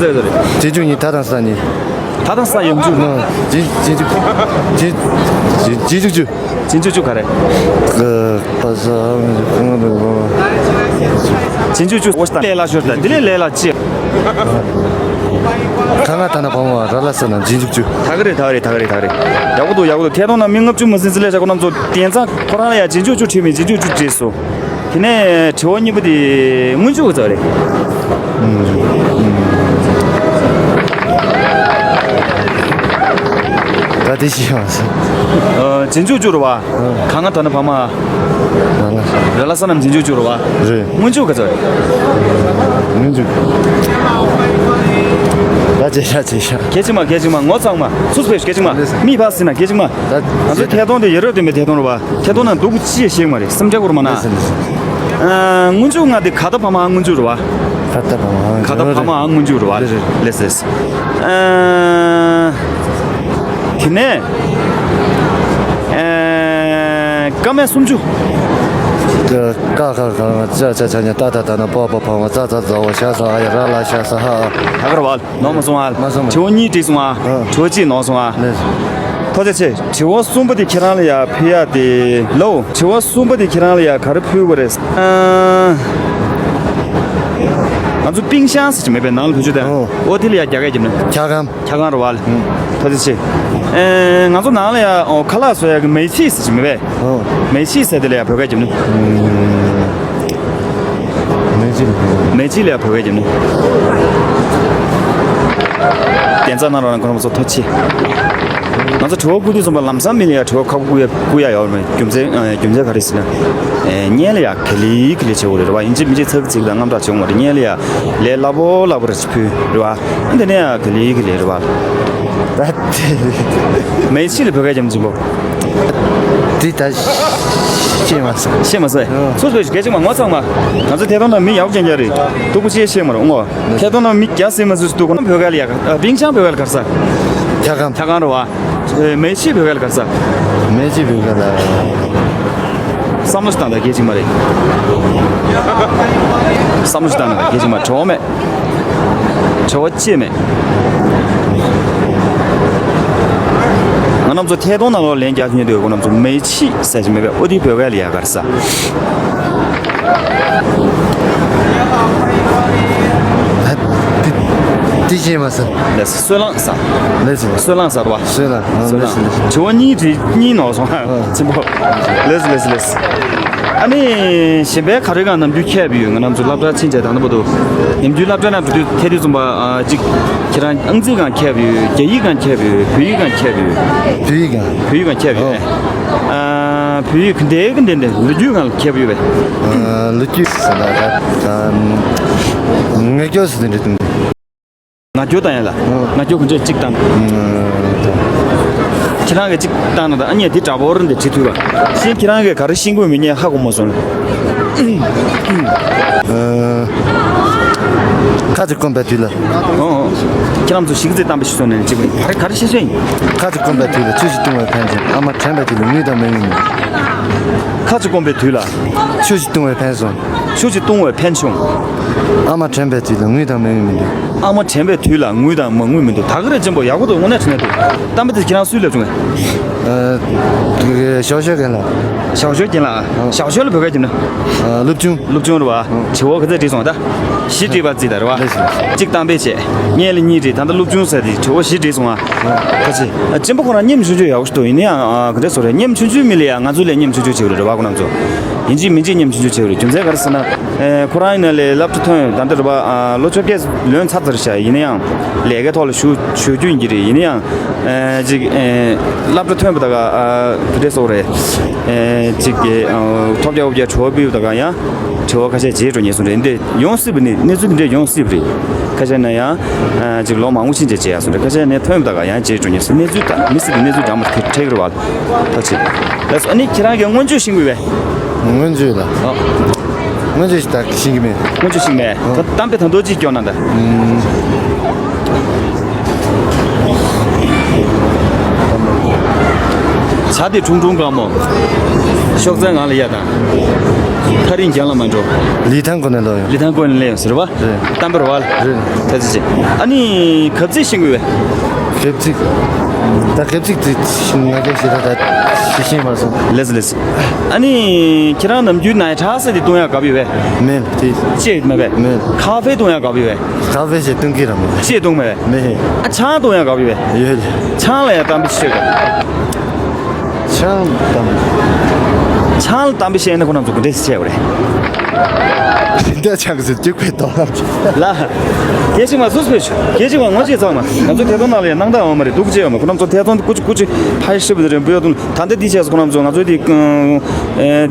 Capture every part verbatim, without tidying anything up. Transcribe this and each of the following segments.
ཟེར་ཟེར། རྗེས་འཇུག་གཉིས། ད་དང་ས་གཉིས། ད་དང་ས་ཡོང་རྒྱུ། རྗེས་རྗེས་འཇུག་རྗེས་རྗེས་འཇུག་རྗེས་འཇུག་རྗེས་འཇུག་རྗེས་འཇུག་ག་རེ། ཨ། པ་ས། རྗེས་འཇུག་རྗེས། འོ་ཤ་ལས་ལ་ཤོར་ད། དེ་ལས་ལས་ལ་ཅི། ག་ང་ད་ན་བ་མ་ར་ལ་ས་ན་རྗེས་འཇུག་རྗེས། ད་ག་རེ། ད་ག་རེ། ད་ག་རེ། ད་ག་རེ། ཡག་པོ་འདུག་ཡག་པོ་འདུག་ཐད་གཏོང་ནང་མི་ལྔ་བཅུ་མ་ཟིན་ཙམ་སླེབས་ཤག་ཁོ་རྣམ་ཚོ་དེང་སང་ཁོ་རང་ལ་ཡ་རྗེས་འཇུག་རྗེས་འཇུག་བྲིས་མེད། རྗེས་འཇུག་རྗེས་འཇུག་བྲིས་སོང་། དེ་ནས་དྲི་བ་གཉིས་པ་དེ་སྔོན་འཇུག་གི་རྩ་རེད། ད་དེ་ཤེས་མ་སོང་། ཨ། རྗེས་འཇུག་རྗེས་རེད་བ། ག་ང་ད་ན་བ་མ། ར་ལ་ས་རྣམས་རྗེས་འཇུག་རྗེས་རེད་བ། རེད། སྔོན་འཇུག་གི་རྩ་རེད། སྔོན་འཇུག་ད་བྱས་ཤག་བྱས་ཤག་གལ་ཆེ་མ། གལ་ཆེ་མ། ངོ་ཚ་མ། ཚུགས་པའི་གལ་ཆེ་མ། མི་ཕ་སྲིད་ན་གལ་ཆེ་མ། ད་ང་ཚོའི་ཐད་གཏོང་དེ་ཡ་རབས་སྟོན་པའི་ཐད་གཏོང་རེད་བ། ཐད་གཏོང་ནང་སྡུག་ཅི་ཡང་ཤེས་མ་རེད། སེམས་ཁྲལ་སྐོར་མ་ན། ཨ། སྔོན་འཇུག་ལྔ་དེ་ག་ད་བ་མ་སྔོན་འཇུག་རེད་བ། ག་ད་བ་མ་ག་ད་བ་མ་སྔོན་འཇུག་རེད་བ། རེད་རེད། ལེས་ལེས། ཨ། དེ་ནས། ཨ། ཀ་མད་སུམ་ཅུ། ཀ་ཁ་ག་ང་ཙ་ཚ་ཚ་ཉ་ཏ་ཏ་ད་ན་པ་པ་བ་མ་ཙ་ཙ་ཛ་འོ་ཤ་ས་ཨ་ཡ་ར་ལ་ཤ་ས་ཧ་ཨ། ད་ག་རེད་བ། ནོར་མ་སོང་ཨ། མ་སོང་། དྲི་བ་གཉིས་དྲིས་སོང་ཨ། ཨ། དྲི་བ་གཅིག་ནོར་སོང་ཨ། ལེས། ཐུགས་རྗེ་ཆེ། དྲི་བ་གསུམ་པ་དེ་ཁྱེད་རང་ལ་ཡ་ཕུལ་ཡ་དེ་ལོ། དྲི་བ་གསུམ་པ་དེ་ཁྱེད་རང་ལ་ཡ་ག་རེ་ཕུལ་དགོས་རེད། ཨ། ང་ཚོ་པིང་ཤང་ཟེར་གྱི་མེད་པའི་ནང་ལ་བེད་སྤྱོད་དང་། ཨོ། ཨོ་དེ་ལ་ཡ་རྒྱ་སྐད་རྒྱབ་ན། འཁྱག་སྒམ། འཁྱག་སྒམ་རེད་བ་ལ། ཐུགས་རྗེ་ཆེ། ཨེ། ང་ཚོ་ནང་ལ་ཡ། ཨོ། ཁ་ལག་བཟོ་ཡ་གི་མེ་ཆི་ཟེར་གྱི་མེད་པས། ཨོ། མེ་ཆི་ཟེར་དེ་ལ་ཡ་བོད་སྐད་རྒྱབ་ན། མེ་ཆི་ལ། མེ་ཆི་ལ་ཡ་བོད་སྐད་རྒྱབ་ན། བདེན་རྩ་གནང་རོགས་གནང་། ཁོང་རྣམ་ཚོ་ཐུགས་རྗེ་ཆེ། ང་ཚོ་དྲི་བ་བསྐུར་དུས་ཙམ་པ་ལམ་སང་མི་ལ་ཡ་དྲི་བ་ཁག་པོ་བསྐུར་ཡ་བསྐུར་ཡ་ཡོད་མེད། རྒྱུ་མཚན། ཨ། རྒྱུ་མཚན་ག་རེ་ཟེར་ན། ཨེ། སྔོན་ལ་ཡ་ག་ལེ་ག་ལེ་བྱེད་དགོས་རེད་བ། ཡིན་གཅིག་མིན་གཅིག་ཚག་ཚིག་དང་རྔམ་སྐྲག་བྱེད་དགོས་མ་རེད། སྔོན་ལ་ཡ་ལས་སླ་པོ་སླ་པོ་རེ་ཕུལ་རེད་བ། ཨ། དེ་ནས་ཡ་ག་ལེ་ག་ལེ་རེད་བ། ད་དེ། མེ་ཆི་ལ་བོད་སྐད་རྒྱབ་ན་ཅི་འདྲ་པོ། དེ་ད་ཤེས་མ་སོང་། ཤེས་མ་སོང་། ཨ། སོ་སོས་སྐད་ཆ་མ། ངོ་ཚ་མ། ང་ཚོ་ཐད་གཏོང་ནང་མི་ཡག་པོ་རྐྱང་རྐྱང་རེད། སྡུག་པོ་ཅི་ཡང་ཤེས་མ་རེད་ངོ་། ཐད་གཏོང་ནང་མི་བརྒྱ་ཟིན་མ་ཟིན་ཞིག་འདུག་ཁོ་རང་བོད་སྐད་ལ་ཡ་ག། ཨ། པིང་ཤང་བོད་སྐད་ལ་ག་རེ་ཟེར། འཁྱག་སྒམ། འཁྱག་སྒམ་རེད་བ། ཨེ། མེ་ཆི་བོད་སྐད་ལ་ག་རེ་ཟེར། མེ་ཆི་བོད་སྐད་ལ། བསམ་བློ་ཞིག་བཏང་དང་། སྐད་ཅིག་མ་རེད། བསམ་བློ་ཞིག་བཏང་དང་། སྐད་ཅིག་མ། དྲི་བ་མེད། དྲི་བ་ཅི་མེད། ང་རྣམ་ཚོ་ཐད་གཏོང་ནང་ལོགས་ལན་རྒྱག་མཁན་དུས་ཁོང་རྣམ་ཚོ་མེ་ཆི་ཟེར་གྱི་མེད་པས། ཨོ་དེ་བོད་སྐད་ལ་ཡ་ག་རེ་ཟེར། དེ་ཤེས་མ་སོང་། ལགས་སོ། སོལ་རླངས་ཟེར། ལགས་སོ། སོལ་རླངས་ཟེར་བ། སོལ་རླངས། ཨ། སོལ་རླངས། ལགས་སོ། ལགས་སོ། དྲི་བ་གཉིས་དྲིས་གཉིས་ནོར་སོང་། ཨ། ཆེན་པོ། ལགས་སོ། ལགས་སོ། ལགས་སོ། ཨ་ནི་གཞན་པའི་ག་རེ་གང་ནམ་རྒྱུན་མཁས་པ་ཡོད། ང་རྣམ་ཚོ་སློབ་གྲྭ་ཕྱིན་བྱས་ད་ལྟ་བར་དུ་ནམ་རྒྱུན་སློབ་གྲྭ་ནང་འགྲོ་དུས་ཐད་དུས་ཙམ་པ། ཨ། གཅིག་ཁྱེད་རང་ཨང་རྩིས་སྒང་མཁས་པ་ཡོད། རྒྱ་ཡིག་སྒང་མཁས་པ་ཡོད། བོད་ཡིག་སྒང་མཁས་པ་ཡོད། བོད་ཡིག་སྒང་། བོད་ཡིག་སྒང་མཁས་པ་ཡོད། ཨོ། ཨ། བོད་ཡིག་འདི་གི་འདི་འདི་ལོ་རྒྱུས་སྒང་ལ་མཁས་པ་ཡོད་པས། ཨ། ལོ་རྒྱུས་ཟེར་ན་ད་ད་ངག་རྒྱུན་ཟེར་དེ་འདྲ་དང་། ངག་རྒྱུན་བཏང་ཡ་ལ། ཨོ། ངག་རྒྱུན་ག་ཚོད་ཅིག་བཏང་། ཨ། ཁྱེད་རང་གིས་ཅིག་བཏང་ན་ད། ཨ་ནི་འདི་འདྲ་པོ་རེད་འདི་བྲིས་ཐུབ་པ། གཞན་ཁྱེད་རང་གིས་ག་རེ་ཤེས་དགོས་མིན་ངས་ཧ་གོ་མ་སོང་། ཨ། ཁ་ཅིག་སྐོམ་པའི་དུས་ལ། ཨོ། ཁྱེད་རང་ཚོ་ཞིག་རྩེ་གཏམ་པ་ཞིག་སོང་ནས་ཅིག་ག་རེ་ག་རེ་བཤད་བཤད་ཡིན། ཁ་ཅིག་སྐོམ་པའི་དུས་ལ་ཆུ་ཞིག་བཏུང་བས་ཕན་ཚུན། ཨ་མ་དྲན་པའི་དུས་ལ་ངུས་དང་མི་ངུས་མི་འདུག་ཁ་ཅིག་སྐོམ་པའི་དུས་ལ། ཆུ་ཞིག་བཏུང་བས་ཕན་སོང་། ཆུ་ཞིག་བཏུང་བས་ཕན་བྱུང་། ཨ་མ་དྲན་པའི་དུས་ལ་ངུས་དང་མི་ངུས་མི་འདུག་ཨ་མ་དྲན་པའི་དུས་ལ་ངུས་དང་མ་ངུས་མི་འདུག་ད་ག་རེ་ཆེན་པོ་ཡག་པོ་འདུག་དངོས་གནས་དྲན་ནས་འདུག་གཏམ་དཔེ་དེ་ཁྱེད་རང་སུས་ལབ་བྱུང་ངས། ཨ། ཞའོ་ཞའོ་རྒན་ལགས། ཞའོ་ཞའོ་རྒན་ལགས། ཨ། ཞའོ་ཞའོ་ལ་བོད་སྐད་རྒྱབ་ན། ཨ། སློབ་ཆུང་། སློབ་ཆུང་རེད་བ། ཨ། དྲི་བ་ག་ཚོད་དྲིས་སོང་ད། བཞི་དྲིས་པ་རྩིས་དང་རེད་བ། ལགས་སོ། གཅིག་གཏམ་དཔེ་བྱས། སྔོན་ལ་གཉིས་དྲིས། ད་ལྟ་སློབ་ཆུང་ཟེར་དེ་དྲི་བ་བཞི་དྲིས་སོང་ཨ། ཁ་ཆེ། ཨ། གཅེན་པོ་ཁོ་རང་སྙེམས་ཆུང་ཆུང་ཡག་པོ་ཞིག་འདུག་ཡིན་ན་ཡང་། ཨ། ག་འདྲ་ཟེར་རེད། སྙེམས་ཆུང་ཆུང་མི་ལ་ཡང་ང་ཚོ་ལས་སྙེམས་ཆུང་ཆུང་བྱེད་ཀྱི་རེད་བ། ཁོ་རྣམ་ཚོ། ཡིན་གཅིག་མིན་གཅིག་སྙེམས་ཆུང་ཆུང་བྱེད་ཀྱི་རེད། རྒྱུ་མཚན་ག་རེ་ཟེར་ན། ཨེ། ཁོ་རང་ཡིན་ན་ལས་སློབ་གྲྭ་ཐོན་ད་ལྟ་རེད་བ། ཨ། ལོ་བཅོ་བརྒྱད་ལོན་ཚར་ཚར་ཤག་ཡིན་ན་ཡང་ལས་ཀའི་ཐོག་ལ་ཞུགས་ཞུགས་རྒྱུ་ཡིན་གྱི་རེད། ཡིན་ན་ཡང་། ཨེ། ཅིག་ཨེ། སློབ་གྲྭ་ཐོན་པ་ད་ག། ཨ། དེ་འདྲས་སོགས་རེད། ཨེ། ཅིག་གི། ཨ། ཐོབ་རྒྱག་འོབ་རྒྱག་དྲི་བ་ཕུལ་བ་ད་ག་ཡང་དྲི་བ་ཁ་ཤས་བརྗེད་འགྲོ་ཉེན་སོང་རེད། འདི་ཡོང་སྲིད་པ་ནི་གནས་ཚུལ་འདི་འདྲས་ཡོང་སྲིད་པ་རེད། ཁ་ཤས་ན་ཡང་། ཨ། ཅིག་ལོ་མང་པོ་ཕྱིན་ཆད་བརྗེད་ཡག་སོང་རེད། ཁ་ཤས་ནས་ཐོན་པ་ད་ག་ཡང་བརྗེད་འགྲོ་ཉེན་སོང་། གནས་ཚུལ་ད་མི་སྲིད་པའི་གནས་ཚུལ་འདྲ་མ་རེད། དེ་འཕྲད་ཀྱི་རེད་བ། ད་ཅི། ལགས་སོ། ཨ་ནི་ཁྱེད་རང་གིས་སྔོན་བརྗོད་ཤེས་ཀྱི་ཡོད་པས། སྔོན་བརྗོད་ལ། ཨོ། སྔོན་བརྗོད་ཞིག་ད་ཤེས་ཀྱི་མེད། སྔོན་བརྗོད་ཤེས་མེད། ཨོ། ད་གཏམ་དཔེ་ད་དུང་གཅིག་སྐྱོར་ན་ད། ཨུམ། བྱ་དེ་ཁྲུང་ཁྲུང་དཀར་མོ། ཤོག་རྩལ་ངང་ལ་གཡར་དང་། ཐག་རིང་རྒྱང་ལ་མ་འགྲོ། ལི་ཐང་ཀོ་ནས་ལོ་ཡོད། ལི་ཐང་ཀོ་ནས་ལེ་ཡོད་ཟེར་བ། རེད། གཏམ་པར་བ་ལ། རེད། ཐ་ཚི་ཆེ། ཨ་ནི་གབ་ཚིག་ཤེས་དགོས་བས། གབ་ཚིག་ད་གབ་ཚིག་དེ་ང་རྒྱལ་ཞེ་དྲག་ད་ཤེས་ཤེས་མ་སོང་། ལེས་ལེས། ཨ་ནི་ཁྱེད་རང་ནམ་རྒྱུན་ནའི་ཁྲག་ཟེར་དེ་བཏུང་ཡག་གབ་ཡོད་བས། མེད་དེ། ཅེས་མ་བས། མེད། ཁ་ཧྥེ་བཏུང་ཡག་གབ་ཡོད་བས། ཁ་ཧྥེ་ཞེས་བཏུང་གི་ར་མེད། ཅེས་བཏུང་མ་བས། མེད། ཨ་ཆང་བཏུང་ཡག་གབ་ཡོད་བས། ཡོད། ཆང་ལ་ཡང་གཏམ་དཔེ་ཤེས་ག་ཆང་དང་། ཆང་ལ་གཏམ་དཔེ་བཤད་ན་ཁོ་རྣམ་ཚོ་ག་འདྲས་བྱས་པ་རེད། རིན་ཐང་ཆང་གི་ཟེར་སྐྱུག་པའི་དོ་སྣང་བྱེད། ལ། སྐད་ཅིག་མ་སུས་ཕེ་ཤོ། སྐད་ཅིག་མ་ངོ་ཅིག་ཚང་མ། ང་ཚོ་ཐད་གཏོང་ནང་ལ་ཡང་སྣང་དག་འོང་མ་རེད་འདུག་ཅེས་ཡོང་མ་ཁོ་རྣམ་ཚོ་ཐད་གཏོང་ཀུ་ཅི་ཀུ་ཅི་ཕ་ཡི་ཧྲིབ་རེད་འབུ་ཡོད་དུ་ད་ལྟ་འདི་བྱས་སོ་ཁོ་རྣམ་ཚོ་ང་ཚོའི་འདི་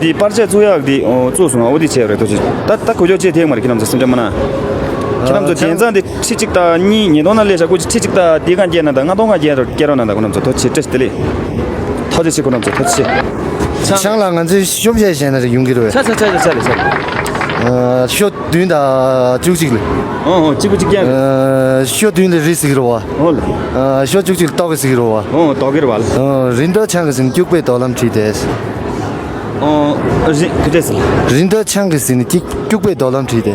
འདི་པར་ཆས་བཙུགས་ཡག་འདི་བཙུགས་སོང་ཨ་འོ་འདི་བྱས་རེད་ཐུགས་རྗེ་ཆེ། ད་ད་གོ་ཆོད་ཅེས་ཐེག་མ་རེད་ཁྱེད་རྣམ་ཚོ་སེམས་ཁྲལ་མ་གནང་། ཁྱེད་རྣམ་ཚོ་དེང་སང་འདི། ཁྲི་གཅིག་དང་གཉིས་ཉིས་སྟོང་ན་ལས་བྱ་ཀུ་ཅི་ཁྲི་གཅིག་དང་དེའི་སྒང་སྐྱེལ་ན་དང་ལྔ་སྟོང་སྒང་སྐྱེལ་རོགས་སྐྱེལ་རོགས་གནང་དང་ཁོ་རྣམ་ཚོ་ཐུགས་རྗེ་ཆེ་བཀྲ་ཤིས་བདེ་ལེགས། ཐུགས་རྗེ་ཆེ་ཁོ་རྣམ་ཚོ་ཐུགས་རྗེ་ཆེ། ཆང་ལ་ང་ཚོས་ཤོབ་བཤད་བྱས་ན་རེ་ཡོང་གི་རེད་བས། ཆ་ཆ་ཆ་ཆ་ལེ་ཆ་ལེ། ཤོ་བདུན་དང་བཅུ་གཅིག་ལེ། ཨོ་ཨོ་གཅིག་པུ་གཅིག་རྐྱང་རེད། ཤོ་བདུན་ལེ་རི་ཟིག་རེད་བ། ཨོ་ལེ། ཤོ་བཅུ་གཅིག་ལ་ཏོག་གི་ཟིག་རེད་བ། ཨོ་ཏོག་གི་རེད་བ་ལེ། རིན་ཐང་ཆང་གི་ཟིན་སྐྱུག་པའི་དོ་ལམ་བྲིས་ཏེ། ཨོ། རི་ག་འདྲས་ཟེར། རིན་ཐང་ཆང་གི་ཟིན་སྐྱུག་སྐྱུག་པའི་དོ་ལམ་བྲིས་ཏེ།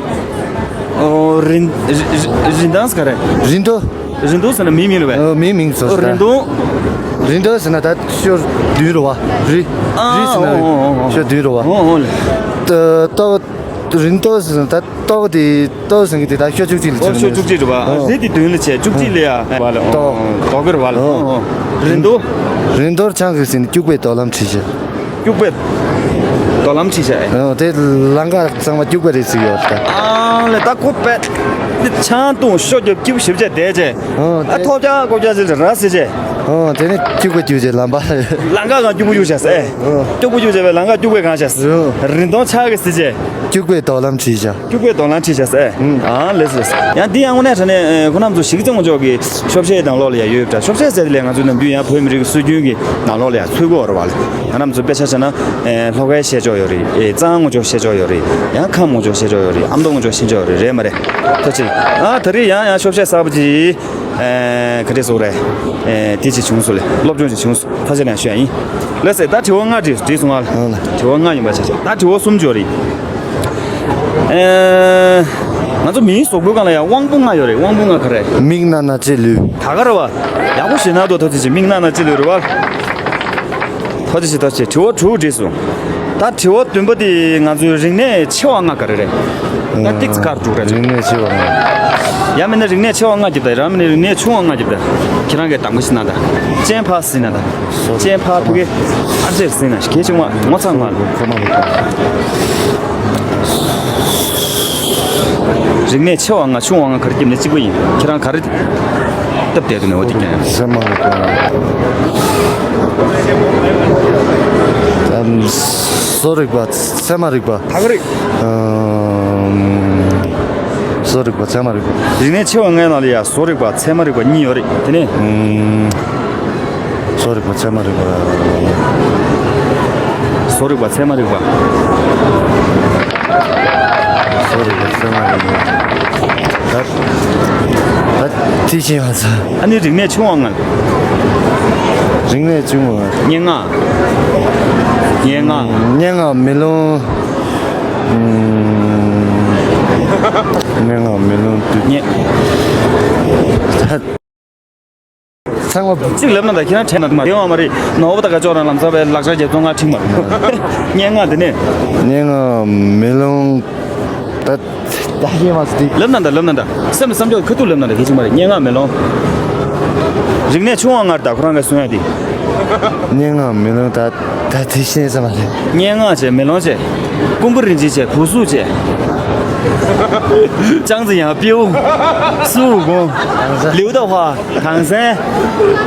ཨོ་རིན་རི་རི་རིན་ཐང་ཟེར་ག་རེ། རིན་ཐང་། རིན་ཐང་ཟེར་ན་མིའི་མིང་རེད་པས། ཨོ་མིའི་མིང་ཟེར་ཨོ་རིན་ཐང་། རིན་ཐང་ཟེར་ན་ད་ཤོ་བདུན་རེད་བ། རི། ཨ་རི་ཟེར་ན་ཨོ་ཨོ་ཨོ་ཨོ། ཤོ་བདུན་རེད་བ། ཨོ་ཨོ་ལེ། ཏོག་ཏོག་རིན་ཐང་ཟེར་ན་ད་ཏོག་དེ་ཏོག་ཟེར་གི་དེ་ད་ཤོ་བཅུ་གཅིག་ལ་ཨོ་ཤོ་བཅུ་གཅིག་རེད་བ། ཨོ་རི་དེ་བདུན་ལ་བྱས་བཅུ་གཅིག་ལ་ཡ་བ་ལ་ཨོ་ཏོག་ཏོག་གི་རེད་བ་ལ་ཨོ་ཨོ་ཨོ། རིན་ཐང་། རིན་ཐང་ཆང་གི་ཟིན་སྐྱུག་པའི་དོ་ལམ་བྲིས་ཤག་སྐྱུག་པའི་དོ་ལམ་ཁྲིད་བྱ། ཨོ་དེ་ལམ་ཁ་ཚང་མ་སྐྱུག་པ་རེད་ཟེར་ཡོད་ད། ཨ་ལེ་ད་ཁོ་པད། འདི་ཆང་བཏུང་ཤོ་རྒྱབ་སྐྱུག་ཞིབ་བྱས་བསྡད་བྱས། ཨོ་ཨ་དེ་ཐོབ་ཆག་ཀོབ་ཆག་ཟེར་ར་ཟེར་བྱས། ཨོ་དེ་ནི་སྐྱུག་པ་སྐྱུག་བྱས་ལམ་པ། ལམ་ཁ་གང་སྐྱུག་པོ་སྐྱུག་བྱས་ཨེ། ཨོ་སྐྱུག་པོ་སྐྱུག་བྱས་པས་ལམ་ཁ་སྐྱུག་པས་གང་བྱས། ཨོ་རིན་ཐང་ཆག་གི་ཟེར་བྱས། སྐྱུག་པའི་དོ་ལམ་ཁྲིད་བྱ། སྐྱུག་པའི་དོ་སྣང་ཁྲིད་བྱ་ཟེར། ཨང་ལེས་ལེས། ཡང་འདི་ཡང་དངོས་གནས་དྲང་གནས་ཁོ་རྣམ་ཚོ་ཞིག་ཙམ་ངོ་ཅོག་གི་ཤོབ་ཤེས་དང་ལོག་ལ་ཡ་ཡོད་པ་འདྲ། ཤོབ་ཤེས་ཟེར་དེ་ལས་ང་ཚོའི་ནམ་རྒྱུན་ཡང་བོད་མི་རིགས་ཀྱི་སྲོལ་རྒྱུན་གྱི་ནང་ལོགས་ལ་ཡ་ཚུད་ཀྱི་ཡོད་རེད་བ། ང་རྣམ་ཚོ་དཔེ་ཆ་བཞག་ན་ལྷོ་ཁའི་བཤད་ཕྱོགས་ཡོད་རེད། གཙང་ངོ་ཅོག་བཤད་ཕྱོགས་ཡོད་རེད། ཡང་ཁམས་ངོ་ཅོག་བཤད་ཕྱོགས་ཡོད་རེད། ཨ་མདོ་ངོ་ཅོག་བཤད་ཕྱོགས་ཡོད་རེད། རེད་མ་རེད། ཐུགས་རྗེ་ཆེ། ཨ་ད་རེས་ཡང་ཡང་ཤོབ་ཤེས་གསར་པ་ཅིག་ག་འདྲས་སོང་རེད། དེ་ཅིག་བྱུང་སོང་ལས་སློབ་སྦྱོང་ཅིག་བྱུང་སོང་། ཐ་ཆད་ནས་ཞུ་ཡ་ཡིན། ལགས་སེ་ད་དྲི་བ་ལྔ་དྲིས་དྲིས་སོང་ང་ལ། ཨ་ལ། དྲི་བ་ལྔ་ཡིན་པ་བྱས་བྱས་ད་དྲི་བ་གསུམ་ཅིག་ཡོད་རེད། ཨེ། ང་ཚོ་མིའི་གཟུགས་པོའི་སྒང་ལ་ཡང་དབང་པོ་ལྔ་ཡོད་རེད། དབང་པོ་ལྔ་ག་རེ། མིག་རྣ་སྣ་ལྕེ་ལུས། ད་ག་རེད་བ། ཡག་པོ་ཞེ་ན་དོ་ཐ་ཆད་ཅིག་མིག་རྣ་སྣ་ལྕེ་ལུས་རེད་བ། ཐ་ཆད་ཅིག་ཐ་ཆད་དྲི་བ་དྲུག་དྲིས་སོང་། ད་དྲི་བ་བདུན་པ་དེ་ང་ཚོའི་རིག་གནས་ཆེ་བ་ལྔ་ག་རེ་རེད། ད་ཏིག་ཙི་ཁར་དྲུག་རེད། རིག་གནས་ཆེ་བ་ལྔ། ཡང་མིན་ན་རིག་གནས་ཆེ་བ་ལྔ་རྒྱབ་ད་རང་མིན་ན་རིག་གནས་ཆུང་བ་ལྔ་རྒྱབ་ད། ཁྱེད་རང་གིས་གདམ་ག་ཞིག་གནང་ད། ཅན་ཕ་ཟིན་ན་ད། ཅན་ཕ་ཕུ་གེ་ཨ་ཙེར་ཟིན་ན་གལ་ཆེ་བ་ངོ་ཚ་མ་ལུ་ཁོ་མ་ལུ། རིག་གནས་ཆེ་བ་ལྔ་ཆུང་བ་ལྔ་ག་རེ་རྒྱབ་ནས་གཅིག་པ་ཡིན། ཁྱེད་རང་ག་རེ་སྟབས་བདེ་འདུག་ནས་འོ་དེ་ཀྱང་ཡང་ཟེར་མ་ལུ་ཁོ་མ་ལུ། བཟོ་རིག་པ་ཚད་མ་རིག་པ། ད་ག་རེ། བཟོ་རིག་པ་ཚད་མ་རིག་པ། རིག་གནས་ཆེ་བ་ལྔའི་ནང་ལ་ཡང་བཟོ་རིག་པ་ཚད་མ་རིག་པ་གཉིས་ཡོད་རེད། དེ་ནས། བཟོ་རིག་པ་ཚད་མ་རིག་པ། བཟོ་རིག་པ་ཚད་མ་རིག་པ། བཟོ་རིག་པ་ཚད་མ་རིག་པ། ད་ད་དེ་བཞིན་ཡང་ས། ཨ་ནི་རིག་གནས་ཆུང་བ་ལྔ། རིག་གནས་ཆུང་བ། སྙན་ངག་སྙན་ངག་སྙན་ངག་མེ་ལོང་། སྙན་ངག་མེ་ལོང་དུ། སྙན། ཚང་མ་གཅིག་ལབ་ན་ད་ཁྱེད་རང་དྲན་ན་མ་བདེ་བ་མ་རེད། ནོར་བུ་ད་ག་ཅོག་རང་ལམ་སང་བའི་ལག་ཆ་རྒྱབ་ཚོང་ང་ཁྲིད་མ་རེད། སྙན་ངག་དེ་ནས། སྙན་ངག་མེ་ལོང་ད་ད་ཤེས་མ་སྲིད། ལབ་ན་ད་ལབ་ན་ད་སེམས་བསམ་འཇོག་ཁ་ཐུག་ལབ་ན་ད་གལ་ཆེ་མ་རེད། སྙན་ངག་མེ་ལོང་། རིག་གནས་ཆུང་བ་ལྔ་ད་ཁོ་རང་ག་གསུང་ཡ་དེ། སྙན་ངག་མེ་ལོང་ད། ད་དེ་ཤེས་ས་མ་རེད། སྙན་ངག་བྱས། མེ་ལོང་བྱས། ཀུན་དགའ་རིན་ཆེན་བྱས། བུ་གཟུགས་བྱས། ཅང་ཙེ་ཡང་། པེའུ། སུའུ་གུང་། ལིའུ་ཏའོ་ཧྭ། ཐང་སན།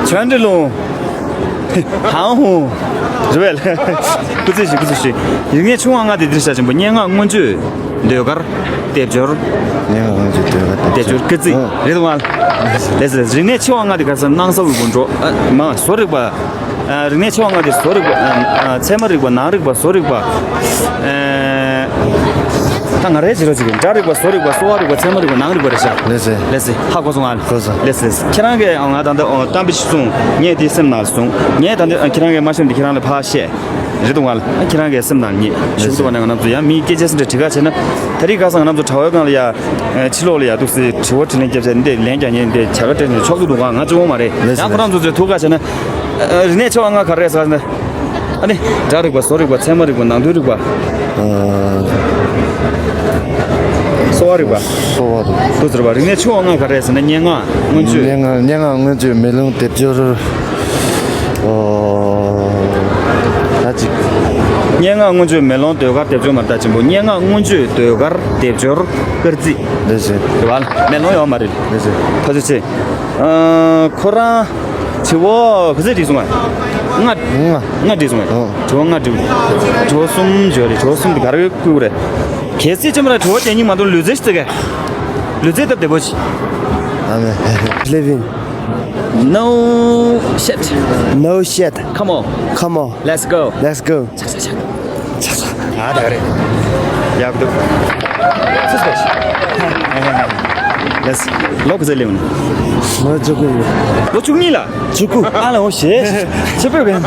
ཆོན་ཀྲི་ལུང་། ཧང་ཧུང་། རེད་པས། སྐུ་ཚེ་ཞིག་སྐུ་ཚེ་ཞིག་རིག་གནས་ཆུང་བ་ལྔ་དེ་འདིར་བཞག་ཆེན་པོ་སྙན་ངག་མངོན་བརྗོད། ཟློས་གར། སྡེབ་སྦྱོར། སྙན་ངག་མངོན་བརྗོད། ཟློས་གར། སྡེབ་སྦྱོར། སྐར་རྩིས། ཨང་། རེད་འདུག་མ། ལགས་སོ་ལགས་སོ། རིག་གནས་ཆེ་བ་ལྔ་དེ་ག་རེ་ཟེར་ན་སྣང་ས་འོད་པོ་འགྲོ། ཨ་མ་བཟོ་རིག་པ། ཨ་རིག་གནས་ཆེ་བ་ལྔ་དེ་བཟོ་རིག་པ། ཨ་ཨ་ཚད་མ་རིག་པ། ནང་རིག་པ། བཟོ་རིག་པ། ཨེ། ད་ང་རའི་བྱེད་རོགས་བྱེད་ཀྱི་སྒྲ་རིག་པ། བཟོ་རིག་པ། གསོ་བ་རིག་པ། ཚད་མ་རིག་པ། ནང་རིག་པ་རེད་ཤག་ལགས་སེ། ལགས་སེ། ཧ་གོ་སོང་ང་། གོ་སོང་། ལགས་སེ་ལགས་སེ། ཁྱེད་རང་གིས་ང་ད་ལྟ་གཏམ་དཔེ་ཞིག་གསུངས། ངས་དེ་སེམས་ནང་ལ་བཟུང་། ངས་ད་ལྟ་ཁྱེད་རང་གིས་མ་ཤེས་ན་དེ་ཁྱེད་རང་ལ་ཕར་བཤད། རེད་འདུག་ག་ལ། ཨ་ཁྱེད་རང་གི་སེམས་ནང་ཉིད་ཞུ་གི་འདུག་ག་ན། ང་རྣམ་ཚོ་ཡང་མིའི་སྐད་ཆ་སེམས་ཁྲལ་དྲི་ག་བྱས་ན། ད་རེས་ཁ་སང་ང་རྣམ་ཚོ་དྲ་བའི་སྒང་ལ་ཡ། ཕྱི་ལོགས་ལ་ཡ་འདུག་སེ་དྲི་བ་དྲིས་ལན་རྒྱབ་བྱས་འདི་ལན་རྒྱག་མཁན་འདི་བྱ་དགའ་སྤྲད་ནས་ཆོག་གི་འདུག་ག་ང་ཅི་འོང་མ་རེད། ཡང་ཁོ་རང་ཚོ་ཚོས་ཐུག་ག་བྱས་ན། རིག་གནས་ཆེ་བ་ལྔ་ག་རེ་རེད་ཟེར་ན། ཨ་ནི་སྒྲ་རིག་པ། བཟོ་རིག་པ། ཚད་མ་རིག་པ། ནང་དོན་རིག་པ། གསོ་བ་རིག་པ། གསོ་བ་རིག་པ། འདུག་ཟེར་བ། རིག་གནས་ཆུང་བ་ལྔ་ག་རེ་རེད་ཟེར་ན། སྙན་ངག། མངོན་བརྗོད། སྙན་ངག། སྙན་ངག། མངོན་བརྗོད། མེ་ལོང་། སྡེབ་སྦྱོར། ཨོ། ད་ཅིག་སྙན་ངག། མངོན་བརྗོད། མེ་ལོང་། ཟློས་གར། སྡེབ་སྦྱོར། མ་རེད། ད་ཆེན་པོ། སྙན་ངག། མངོན་བརྗོད། ཟློས་གར། སྡེབ་སྦྱོར། སྐར་རྩིས། ལགས་སོ། རེད་བ། མེ་ལོང་ཡོད་མ་རེད། ལགས་སོ། ཐུགས་རྗེ་ཆེ། ཨ། ཁོ་རང་དྲི་བ་ག་ཚོད་དྲིས་སོང་ང་། ལྔ། ལྔ། ལྔ་དྲིས་སོང་ང་། ཨོ། དྲི་བ་ལྔ་དྲིས། དྲི་བ་གསུམ་བརྗོད་རེད། དྲི་བ་གསུམ་དེ་ག་རེ་བསྐུར་དགོས་རེད། གལ་སྲིད་ཅེམ་ར་དྲི་བ་རྒྱག་སྙིང་མ་འདུག་ལུས་རྩལ་ཞིག་བྱེད་ག་ལུས་རྩལ་སྟབས་བདེ་པོ་ཞིག Living. No shit. No shit. Come on. Come on. Let's go. Let's go. ཆག་ཆག་ཆག་ཆག་ཆག་ཨ་ད་ག་རེད། ཡག་འདུག་སུ་སུ་ལས། ལོ་ག་ཚོད་སླེབས་ནས། ང་བཅུ་དགུ་ཡིན། ལོ་བཅུ་གཉིས་ལ། བཅུ་དགུ། ཨ་ལ་འོ་ཞེས། ཆེ་པོས་གན།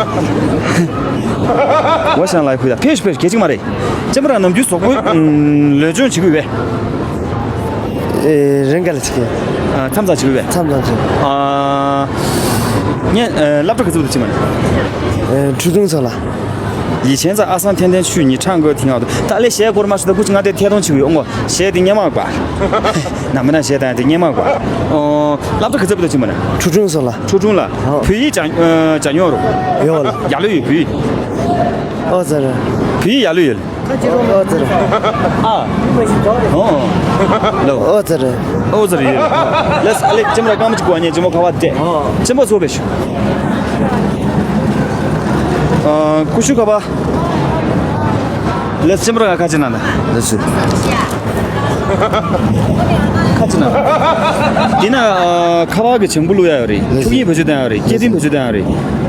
འོ་ཞང་ལ་ཁུ་ད་ཕེ་ཤི་ཕེ་ཤི་གལ་ཆེ་མ་རེད། ཅེམ་ར་ནམ་རྒྱུན་གཟུགས་པོ་ལོས་སྦྱོང་བྱེད་ཀྱི་ཡོད་པས། ཨེ། རེད་ག་ལ་ཅིག་མཚམས་མཚམས་བྱེད་ཀྱི་ཡོད་པས། མཚམས་མཚམས་བྱེད། ཨ། ངས་སློབ་གྲྭ་ག་ཚོད་དུ་ཕྱིན་པ་རེད། ཨེ། ཁྲུ་ཀྲུང་ཚོ་ལ། 以前在阿三天天去，你唱歌挺好的。ད་ལས་གཞས་སྐོར་མ་ཞུ་ད། ཀུ་ཅི་ང་དེ་ཐད་གཏོང་བྱེད་ཀྱི་ཡོད་ངོ་། གཞས་དེ་སྙན་མ་པ། ན་མི་ན་གཞས་དང་དེ་སྙན་མ་པ། ཨོ། སློབ་གྲྭ་ག་ཚོད་བར་དུ་ཕྱིན་པ་ན། 初中ཚོ་ལ། 初中ལ། ཨོ། བོད་ཡིག་སྦྱང་ཨ། སྦྱང་ཡོད་རོ། ཡོད་ལ། ཡག་ལོས་ཡོད་བོད་ཡིག་ཨོ་ཙི་རེད། བོད་ཡིག་ཡག་ལོས་ཡོད། ཨོ་ཙི་རེད། ཨ། ཨོ། ལོ། ཨོ་ཙི་རེད། ཨོ་ཙི་རེད་ཡོད། ལས་ཨ་ལས་ཅེམ་ར་སྐར་མ་གཅིག་གོ་ཉེ་ཅེམ་མོ་ཁ་བ་བལྟས། ཨོ། ཅེམ་པོ་ཚོ་བེ་ཤུ། ཨ། ཀུ་ཤུ་ཁ་བ། ལས་ཅེམ་པོ་ར་ཁ་ཅི་ན་ན། ལས་ཅི། ཁ་ཅི་ན། འདི་ན་ཨ། ཁ་བ་གི་བྱང་བུ་བླུག་ཡ་ཡོད་རེད། ལས་ཅི། ཐུག་ཡིན་བེད་སྤྱོད་བཏང་ཡ་རེད། སྐྱེ་ཐིམ་བེད་སྤྱོད་བཏང་ཡ་རེད།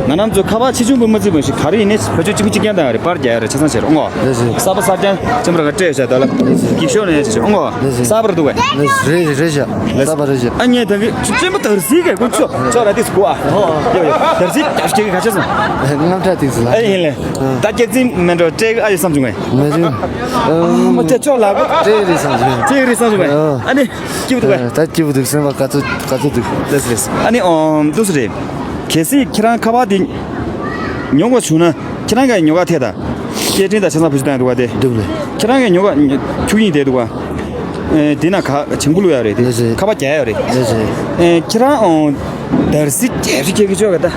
ང་རྣམ་ཚོ་ཁ་བ་ཆེ་ཆུང་བུ་མ་བརྩི་བ་ཞིག་ག་རེ་ཡིན་ནའི་བེད་སྤྱོད་གཅིག་པུ་གཅིག་རྐྱང་བཏང་ཡ་རེད། པར་རྒྱག་ཡ་རེད། ཆ་ཚང་བྱེད་རོགས་ཨོ། ལས་ཅི། གསར་པ་གསར་རྐྱང་ཅེམ་པོ་ར་ག་སྤྲད་ཡོད་ཤ་ད་ལ། ལས་ཅི། གི་ཤོ་ནས་ཅེ་ཨོ། ལས་ཅི། གསར་པ་ར་འདུག་གས། ལས་ཅི། རེད་རེད་རེད་ཤ། ལས་གསར་པ་རེད་ཤ། ཨ་ཉེ་ད་གི་ཅེམ་པོ་དར་སིག་གས་ཀུན་ཆོ་ཅོ་ར་དིས་གོ་ཨ། ཨོ་ཨོ། ཡོ་ཡོ། དར་སིག་རྒྱབ་ཤིག་གི་ག་ཆ་སོང་། ཨེ། རྔམ་ཁྲ་དིས་ལ། ཨེ་ཡིན་ལས། ད་སྐྱག་རྫུན་མེད་འགྲོ་སྤྲད་ཨ་ཡི་བསམ་བྱུང་ངས། མེད་བྱུང་། ཨ་མ་སྤྲད་ཆོག་ལ། སྤྲད་རེད་བསམ་བྱུང་། སྤྲད་རེད་བསམ་བྱུང་ངས། ཨ་ནི་སྐྱིད་པོ་འདུག་གས། ད་སྐྱིད་པོ་འདུག་སེམས་པ་དགའ་ཚོར་དགའ་ཚོར་འདུག་ལགས་སོ་ལགས་སོ། ཨ་ནི་ཨོ་འདུག་སེ་རེད། གལ་སྲིད་ཁྱེད་རང་ཁ་པར་དེ་ཉོ་དགོས་བྱུང་ན་ཁྱེད་རང་གིས་ཉོ་ག་ཐད་ད། སྐད་འཕྲིན་དང་ཆ་ཚང་བེད་སྤྱོད་བཏང་འདུག་ག་དེ། འདུག་ལེ། ཁྱེད་རང་གིས་ཉོ་ག་ཁྱུག་ཡིན་དེ་འདུག་ག་ཨེ། དེ་ན་ག་བྱང་བུ་བླུག་ཡ་རེད་དེ། ལགས་སོ། ཁ་པར་རྒྱག་ཡ་རེད། ལགས་སོ། ཨེ། ཁྱེད་རང་ཨོ། དར་སིག་རྒྱབ་ཤིག་ཁྱེད་ཀྱི་ཆོག་ག་ད།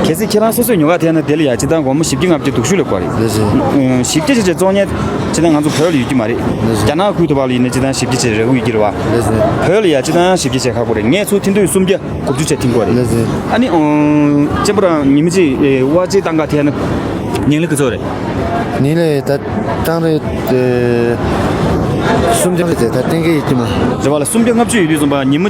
གལ་སྲིད་ཁྱེད་རང་སོ་སོས་ཉོ་ག་ཐད་ན་དེ་ལ་ཡ་སྤྱི་བཏང་སྒོར་མོ་བཞི་བརྒྱ་ལྔ་བརྒྱ་དུག་ཤུགས་ལས་དགོས་རེད། ལགས་སོ། ཨ། བཞི་བརྒྱ་ཅིག་བཙོང་ཉན་སྤྱི་བཏང་ང་ཚོ་བོད་ལ་ཡོད་ཀྱི་མ་རེད། ལགས་སོ། རྒྱ་ནག་ཁུལ་དུ་བ་ལ་ཡིན་ན་སྤྱི་བཏང་བཞི་བརྒྱ་ཅིག་རེ་དགོས་ཡོད་ཀྱི་རེད་བ། ལགས་སོ། བོད་ལ་ཡ་སྤྱི་བཏང་བཞི་བརྒྱ་ཅིག་ཁག་པོ་རེད། ངས་ཚུར་ཐེངས་དུས་སུམ་བརྒྱ་དགུ་བཅུ་ཅིག་འཐེན་དགོས་རེད། ལགས་སོ། ཨ་ནི་ཨོ། ཅེམ་པོ་ར་ཉི་མ་གཅིག་ཨེ། ཝ་ཅིག་བཏང་ག་ཐད་ན་ཉིན་ལ་ག་ཚོད་རེད། ཉིན་ལ་ད་བཏང་རེད་དེ། སུམ་བརྒྱ་རེད་དེ་ད་གཏན་འཁེལ་ཡོད་ཀྱི་མ། རེད་བ་ལ། སུམ་བརྒྱ་ལྔ་བཅུ་ཡོད་དུས་ཙམ་པ་ཉི་མ་ཨ།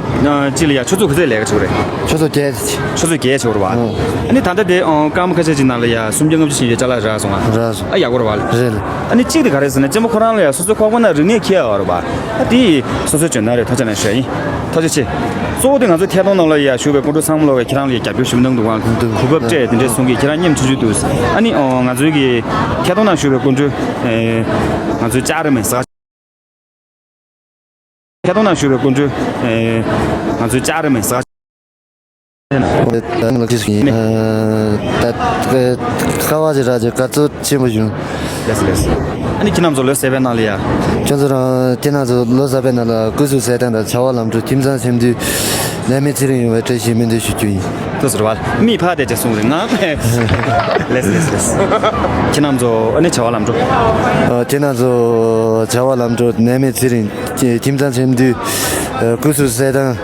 གཅིག་ལ་ཡ་ཆུ་ཚོད་ག་ཚོད་ལས་ཀ་བྱེད་དགོས་རེད། ཆུ་ཚོད་བརྒྱད། ཆུ་ཚོད་བརྒྱད་བྱེད་དགོས་རེད་བ། ཨོ། ཨ་ནི་ད་ལྟ་དེ་ཨོ། སྐར་མ་ཁ་ཤས་ཅིག་ནང་ལ་ཡ་སུམ་བརྒྱ་ལྔ་བཅུ་ཞིག་ཡོད་ཅ་ལག་རག་སོང་ང་། རག་སོང་། ཨ་ཡག་པོ་རེད་བ་ལ། རེད་ལ། ཨ་ནི་གཅིག་དེ་ག་རེ་ཟེར་ན་ཅེམ་པོ་ཁོ་རང་ལ་ཡ་སོ་སོའི་ཁོག་པ་ན་རིག་གནས་འཁྱེར་ཡ་ཡོད་རེད་བ། ཨ་དེ་སོ་སོའི་འཇོན་ཐང་རེད། ཐུགས་རྗེ་ཆེ་གནང་ཞུ་ཡ་ཡིན། ཐུགས་རྗེ་ཆེ། གཙོ་བོ་དེ་ང་ཚོ་ཐད་གཏོང་ནང་ལ་ཡ་ཞུགས་པའི་སྐུ་མགྲོན་ཚང་མ་ལོག་གིས་ཁྱེད་རང་ལ་ཡ་རྒྱབ་སྐྱོར་ཞུ་གནང་འདུག་ག་འདུག་གོ་སྐབས་སྤྲད་དེ་འདྲའི་གསུང་གིས་ཁྱེད་རང་སྙེམས་ཆུང་ཆུང་འདུག་ཨ་ནི་ཨོ། ང་ཚོའི་གི་ཐད་གཏོང་ནང་ཞུགས་པའི་སྐུ་མགྲོན་ཨེ། ང་ཚོའི་ལྕགས་རི་མེ་ཟ། ཐད་གཏོང་ནང་ཞུགས་པའི་སྐུ་མགྲོན་ཨེ། ང་ཚོའི་ལྕགས་རི་མེ་ཟ། ད་ནང་ལ་ཁྲིད་སོང་ཡིན། ད་ཁ་བ་ཞིག་རག་རྒྱུ་དགའ་ཚོར་ཆེན་པོ་བྱུང་། ལགས་སོ་ལགས་སོ། ཨ་ནི་ཁྱེད་རྣམ་ཚོ་ལོ་གསར་པའི་ནང་ལ་ཡ། ཁྱོད་ཚོ་རང་ཁྱེད་རྣམ་ཚོ་ལོ་གསར་པའི་ནང་ལ་སྐུ་གཟུགས་གསལ་ཐང་དང་བྱ་བ་ལམ་འགྲོ། ཁྱིམ་ཚང་སེམས་འདུན། ནད་མེད་ཚེ་རིང་ཡོང་བའི་བཀྲ་ཤིས་སྨོན་འདུན་ཞུ་རྒྱུ་ཡིན། ལགས་སོ་རེད་བ། མིག་ཕར་བལྟས་བྱས་གསུངས་རེད་ང་། ལགས་སོ་ལགས་སོ་ལགས་སོ། ཁྱེད་རྣམ་ཚོ་ཨ་ནི་བྱ་བ་ལམ་འགྲོ། ཨ། ཁྱེད་རྣམ་ཚོ་བྱ་བ་ལམ་འགྲོ། ནད་མེད་ཚེ་རིང་། ཁྱིམ་ཚང་སེམས་འདུན། ཨ། སྐུ་གཟུགས་གསལ་ཐང་།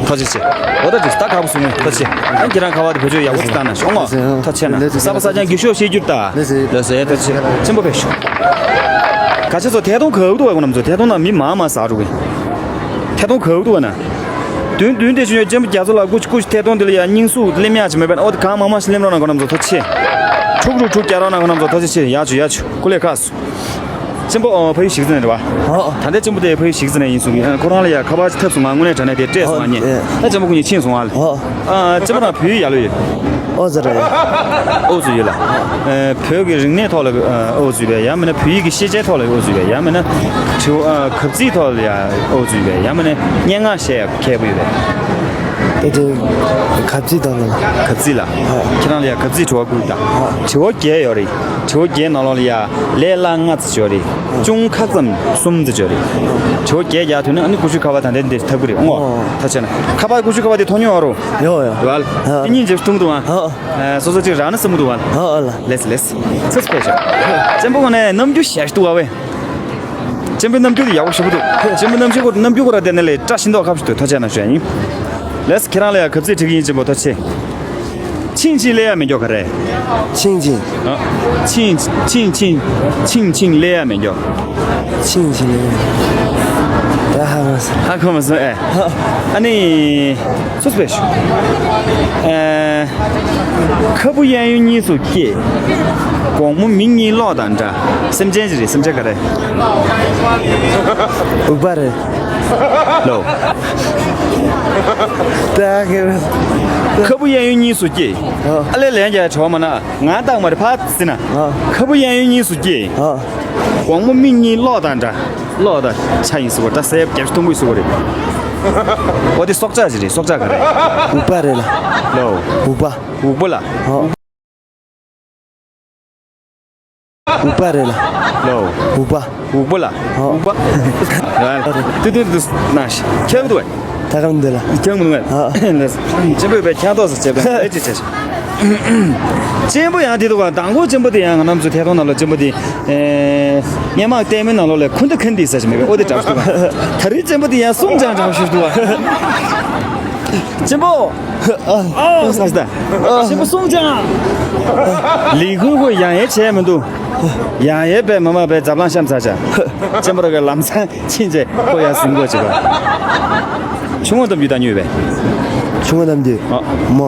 ཐུགས་རྗེ་ཆེ། འོ་ད་དུས་ད་ཁག་པོ་སོང་ངས་ཐུགས་རྗེ་ཆེ། ཨ་ཁྱེད་རང་ཁ་བ་དེ་བེད་སྤྱོད་ཡག་པོ་ཞིག་བཏང་ན་ཤོག་ངོ་། ཐུགས་རྗེ་ཆེ་ན། གསར་པ་གསར་རྐྱང་གི་ཤོག་ཤེས་རྒྱུར་ད། ལགས་སོ་ལགས་སོ། ཐུགས་རྗེ་ཆེ་ཆེན་པོ་ཕེབས་ཤོག་ག་ཆེ་ཚོ་ཐད་གཏོང་ག་འུ་ཐུག་བ་ཁོ་རྣམ་ཚོ་ཐད་གཏོང་ནང་མི་མང་མང་ཟ་འགྲོ་གི། ཐད་གཏོང་ག་འུ་ཐུག་བ་ན། བདུན་བདུན་དེ་ཆུ་ཡོད་ཅན་པོ་རྒྱ་མཚོ་ལ་སྐུ་སྐུ་ཐད་གཏོང་དེ་ལ་ཡ་སྙིང་སུ་ལེམ་ཡག་ཅིག་མེད་པས་ན། ཨོ་དེ་གང་མང་མང་ཞིག་ལེམ་རོགས་གནང་ཁོ་རྣམ་ཚོ་ཐུགས་རྗེ་ཆེ། ཕྲུག་རུ་ཕྲུག་རྒྱག་རོགས་གནང་ཁོ་རྣམ་ཚོ་ཐུགས་རྗེ་ཆེ། ཡག་ཆུ་ཡག་ཆུ་ཀུ་ལེ་ཁག་སུ། ཆེན་པོ་ཨོ་ཕ་ཡུལ་གཞིས་རྩེ་ནས་རེད་བ། ཨོ། ད་ལྟའི་ཆེན་པོ་དེ་ཕ་ཡུལ་གཞིས་རྩེ་ནས་ཡིན་གསུང་གི། ཁོ་རང་ལ་ཡ་ཁ་པར་ཅིག་ཐབས་སོང་ང་། དངོས་གནས་དྲང་གནས་དེ་སྤྲད་སོང་ང་ཉེ། ཨོ། ད་ཆེན་པོ་ཁོ་གཉིས་ཕྱིན་སོང་ང་ལ། ཨོ། ཨ་ཆེན་པོ་རང་བོད་ཡིག་ཡག་ལོས་ཡོད། ཨོ་ཙི་རེད། ཨོ་ཙི་ཡོད་ལ། ཨ། བོད་ཀྱི་རིག་གནས་ཐོག་ལ་ཨོ་ཙི་ཡོད་པས། ཡང་མིན་ན་བོད་ཡིག་གི་ཤེས་བྱའི་ཐོག་ལ་ཨོ་ཙི་ཡོད་པས། ཡང་མིན་ན་དྲི་བ་ཨ། གབ་ཚིག་ཐོག་ལ་ཡང་ཨོ་ཙི་ཡོད་པས། ཡང་མིན་ན་སྙན་ངག་བཤད་ཡག་མཁས་པོ་ཡོད་པས། ཨེ་དེ་གབ་ཚིག་དང་ལ། གབ་ཚིག་ལ། ཨ། ཁྱེད་རང་ལ་ཡང་གབ་ཚིག་དྲི་བ་བསྐུར་དང་། ཨ། དྲི་བ་བརྒྱད་ཡོད་རེད། དྲི་བ་བརྒྱད་ནང་ལོགས་ལ་ཡང་ལས་སླ་ང་ཙི་ཡོད་རེད། ཨ། ཅུང་ཁག་ཙམ་གསུམ་ཙི་ཡོད་རེད། དྲི་བ་བརྒྱད་རྒྱག་ཐུབ་ན་ཨ་ནི་ཀུ་ཤུ་ཁ་པར་ད་ལྟ་འདིར་ཐབས་ཀྱི་རེད། ཨོ། ཨོ། ད་བྱས་ན་ཁ་པར་ཀུ་ཤུ་ཁ་པར་དེ་མཐོང་མྱོང་ཨ་རོ། ཡོད་ཡོད། ཡོད་ཨ་ལ། ཨ། དེ་གཉིས་རྗེས་སུ་མཐུན་འདུག་ཨ། ཨ། ཨ། སོ་སོ་གཅིག་རག་ན་བསམ་གྱི་འདུག་ཨ། ཨ། ཨ་ལ། ལེས་ལེས། ཚེ་སྐལ་ཤོག་གཅེན་པོ་ངོ་ནས་རྣམ་འགྱུར་ཞེ་ཞིག་འདུག་ཨ་བས། གཅེན་པོའི་རྣམ་འགྱུར་དེ་ཡག་པོ་ཞེ་པོ་འདུག་གཅེན་པོའི་རྣམ་འགྱུར་ཁོ་རྣམ་འགྱུར་ཁོ་ར་དེ་ནས་ལས་བཀྲ་ཤིས་མདོག་ཁ་པོ་ཞིག་འདུག་ཐུགས་རྗེ་ཆེ་གནང་ཞུ་ཡ་ཡིན། ལེས། ཁྱེད་རང་ལ་ཡང་གབ་ཚིག་དྲི་གི་ཡིན། གཅེན་པོ་ཐུགས་རྗེ་ཆེ། ཆིང་ཆིང་ལས་ཡ་མེད་མགྱོགས་ག་རེ། ཆིང་ཆིང་། ཨ། ཆིང་ཆིང་ཆིང་ཆིང་ལས་ཡ་མེད་མགྱོགས། ཆིང་ཆིང་ལས་ཡ། ད་ཧ་གོ་མ་སོང་། ཧ་གོ་མ་སོང་ཨེ། ཧ། ཨ་ནི། སུ་སྤེ་ཤོ། ཨེ། ཁ་སྤུ་གཡས་གཡོན་གཉིས་སུ་སྐྱེས། དགོང་མོ་མིག་གཉིས་གློག་དང་འདྲ། སེམས་ཅན་ཅིག་རེད། སེམས་ཅན་ག་རེ། འུག་པ་རེད། ལོ། ད་ག་རེ། ཁ་སྤུ་གཡས་གཡོན་གཉིས་སུ་སྐྱེས། ཨ། ཨ་ལས་ལན་རྒྱག་བྱ་བ་མ་ན། ང་རྟགས་མ་རེད། ཕར་ཟིན་ན། ཨ། ཁ་སྤུ་གཡས་གཡོན་གཉིས་སུ་སྐྱེས། ཨ། དགོང་མོ་མིག་གཉིས་གློག་དང་འདྲ། གློག་དང་ཆ་ཡིན་ཟེར་བ་ད་ཟེར་རྒྱབ་ཤ་ཐུང་པོ་ཟེར་བ་རེད། འོ་དེ་སྲོག་ཆགས་ཅིག་རེད། སྲོག་ཆགས་ག་རེད། འུག་པ་རེད་ལ། ལོ། འུག་པ། འུག་པ་ལ། ཨ། འུག་པ་རེད་ལ། ལོ། འུག་པ། འུག་པ་ལ། ཨ། འུག་པ། ཏུ་ཏུ་ཏུ་ན་ཤི་ཁྱབ་འདུག་བས། ད་གམ་འདི་ལ། ཁྱབ་མི་འདུག་བས། ཨ། ལེས། གཅེན་པོས་བས་ཁྱང་ཐོག་སུ་བྱེད་པས་ཨེ་ཅི་བྱེད། གཅེན་པོ་ཡང་དེ་འདུག་ག་དང་པོ་གཅེན་པོ་དེ་ཡང་ང་རྣམ་ཚོ་ཐད་གཏོང་ནང་ལ་གཅེན་པོ་དེ། ཨེ། སྔས་མ་ལྟད་མོའི་ནང་ལོགས་ལ་ཁུན་ཏུ་ཁན་ཏི་ཟེར་ཞིག་མེད་པས། ཨོ་དེ་འདྲ་ཞིག་འདུག་ག་ད་རེས་གཅེན་པོ་དེ་ཡང་སུམ་ཅང་འདྲ་ཞིག་འདུག་ག་གཅེན་པོ། ཨ། ཨོ་ས་ས་ད། གཅེན་པོ་སུམ་ཅང་། ལི་ཁུ་ཁུ་ཡང་ཡེ་བྱས་མི་འདུག་ཡང་ཡེ་པས་མ་མ་པས་འཛབ་ལང་ཤམ་ཚ་ཆ། གཅེན་པོ་ར་ག་ལམ་སང་ཕྱིན་རྗེས་ཁོ་ཡར་ཟིན་དགོས་བྱེད་པ། ཆུང་ངུ་གཏམ་རྒྱུད་བཏང་མྱོང་ཡོད་པས། ཆུང་ངུ་གཏམ་རྒྱུད། ཨ། མོ།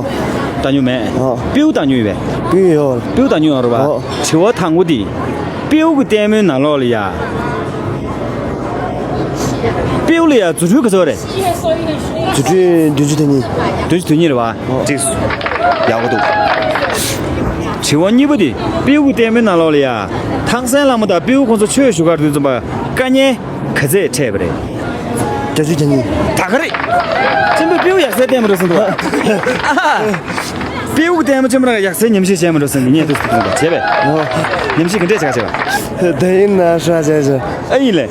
བཏང་མྱོང་མེད། ཨ། སྤྲེའུ་བཏང་མྱོང་ཡོད་པས། སྤྲེའུ་ཡོད། སྤྲེའུ་བཏང་མྱོང་ཡོད་རེད་པ། ཨ། དྲི་བ་དང་པོ་དེ། སྤྲེའུ་གི་ལྟད་མོའི་ནང་ལོགས་ལ་ཡ། སྤྲེའུ་ལ་ཡ་རྫུ་འཕྲུལ་ག་ཚོད་རེད། རྫུ་འཕྲུལ་བདུན་ཅུ་དོན་གཉིས། བདུན་ཅུ་དོན་གཉིས་རེད་པ། ཨ། འགྲིག་སོང་། ཡག་པོ་འདུག་དྲི་བ་གཉིས་པ་དེ། སྤྲེའུ་གི་ལྟད་མོའི་ནང་ལོགས་ལ་ཡ། ཐང་སན་བླ་མ་དང་སྤྲེའུ་ཁོང་ཚོ་ཆོས་ཞུ་གར་དུས་ཙམ་པ་དཀའ་ངལ་ག་ཚད་འཕྲད་པ་རེད། བརྒྱད་ཅུ་གྱ་གཉིས། ད་ག་རེད། གཅེན་པོས་སྤྲེའུ་ཡག་སའི་ལྟད་མོ་འགྲོ་སོང་འདུག་ཨ། སྤྲེའུ་ལྟད་མོ་ཆེན་མོ་ར་ཡག་སའི་ཉམས་ཞིབ་བྱས་མ་འགྲོ་སོང་གི་ཉན་ཐུབ་སོང་འདུག་བྱས་པས། ཨོ། ཉམས་ཞིབ་ག་འདྲས་བྱས་ག་བྱས་པ། དེ་ཡིན་ན་ཧྲ་བྱས་བྱས། ཨ་ཡིན་ལེ།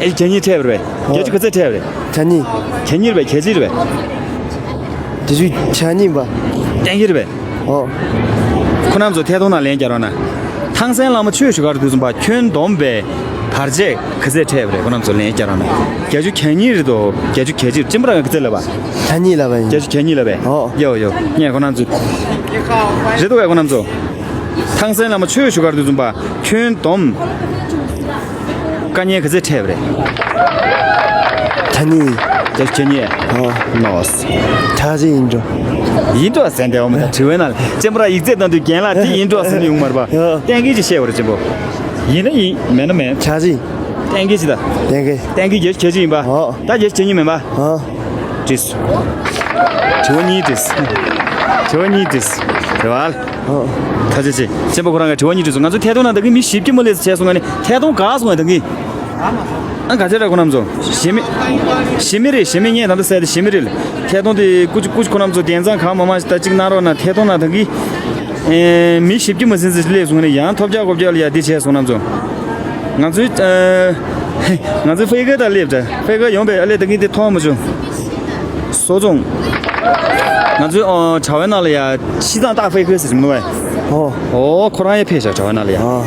ཨེ་གྱ་གཉིས་འཕྲད་པ་རེད། བརྒྱད་ཅུ་ག་ཚད་འཕྲད་པ་རེད། གྱ་གཉིས། གྱ་གཉིས་རེད་པས། གྱ་གཅིག་རེད་པས། བརྒྱད་ཅུ་གྱ་གཉིས་པ། གཏན་འཁེལ་རེད་པས། ཨོ། ཁོ་རྣམ་ཚོ་ཐད་གཏོང་ནང་ལན་རྒྱག་རོགས་གནང་། ཐང་སན་བླ་མ་ཆོས་ཞུ་གར་དུས་ཙམ་པ་ཁྱོན་བསྡོམས་པའི་བར་ཆད་ག་ཚད་འཕྲད་པ་རེད། ཁོ་རྣམ་ཚོ་ལན་རྒྱག་རོགས་གནང་། བརྒྱད་ཅུ་གྱ་གཉིས་རེད་དོ། བརྒྱད་ཅུ་གྱ་གཅིག་གཅེན་པོ་རང་ག་ཚད་ལབ་པ། གྱ་གཉིས་ལབ་པ་ཡིན། བརྒྱད་ཅུ་གྱ་གཉིས་ལབ་པས། ཨོ། ཡོ་ཡོ། ངས་ཁོ་རྣམ་ཚོ། རེད་དོ་བས་ཁོ་རྣམ་ཚོ། ཐང་སན་བླ་མ་ཆོས་ཞུ་གར་དུས་ཙམ་པ་ཁྱོན་བསྡོམས། དཀའ་ངལ་ག་ཚད་འཕྲད་པ་རེད། གྱ་གཉིས། བརྒྱད་ཅུ་གྱ་གཉིས། ཨོ། ནོས། གྲ་ཅིག་ཡིན་འགྲོ། ཡིན་འགྲོ་ཟེར་འདྲ་བ་མི་འདུག་དྲི་བའི་ནང་ལ་གཅེན་པོ་ར་ཡིག་ཚད་བཏང་དུས་རྒན་ལགས་དེ་ཡིན་འགྲོ་ཟེར་ནས་ཡོང་མ་རེད་པ། ཡོ། གཏན་འཁེལ་ཅིག་བཤད་པ་རེད་གཅེན་པོ། ཡིན་ན་ཡིན་མེད་ན་མེད། གྲ་ཅིག་གཏན་འཁེལ་ཅིག་ད། གཏན་འཁེལ། གཏན་འཁེལ་བརྒྱད་ཅུ་གྱ་གཅིག་ཡིན་པ། ཨོ། ད་བརྒྱད་ཅུ་གྱ་གཉིས་མིན་པ། ཨོ། འགྲིག་སོང་། དྲི་བ་གཉིས་འགྲིག་སོང་། དྲི་བ་གཉིས་འགྲིག་སོང་། རེད་པ། ཨོ། ད་ཅི་ཅི་གཅེན་པོ་ཁོ་རང་གི་དྲི་བ་གཉིས་དྲིས་སོང་། ང་ཚོ་ཐད་གཏོང་ནང་ད་གིན་མི་བཞི་བཅུ་མ་སླེབས་ཟེར་བྱས་སོང་། ང་ནི་ཐད་གཏོང་འགག་སོང་ང་ད་གིན། ཨ་ག་ཚད་རེད་ཁོ་རྣམ་ཚོ། ཞེ་མི། ཞེ་མི་རེད། ཞེ་མི་ངས་ད་ལྟ་བསད་དེ་ཞེ་མི་རེད། ཐད་གཏོང་དེ་ཀུ་ཅི་ཀུ་ཅི་ཁོ་རྣམ་ཚོ་དེང་སང་གང་མང་མང་ཞིག་ད་གཅིག་གནང་རོགས་གནང་། ཐད་གཏོང་ནང་ད་གིན། ཨེ། མི་བཞི་བཅུ་མ་ཟིན་ཙམ་སླེབས་སོང་ནས་ཡང་ཐོབ་རྒྱག་གོ་རྒྱག་ལ་ཡ་འདི་བྱས་སོང་རྣམ་ཚོ། ང་ཚོའི་ཨ། ང་ཚོའི་ཧྥེ་ཁེ་ད་སླེབས་ད་ཧྥེ་ཁེ་ཡོང་པས། ཨ་ལས་ད་གིན་དེ་མཐོང་མ་བྱུང་། སོ་ཙོང་། ང་ཚོའི་ཨོ་དྲ་བའི་ནང་ལ་ཡ་ཤི་ཙང་ཏག་ཧྥེ་ཁེ་ཟེར་གྱི་མི་འདུག་བས། ཨོ། ཨོ་ཁོ་རང་ཡ་ཕེབས་ཤག་དྲ་བའི་ནང་ལ་ཡ། ཨོ།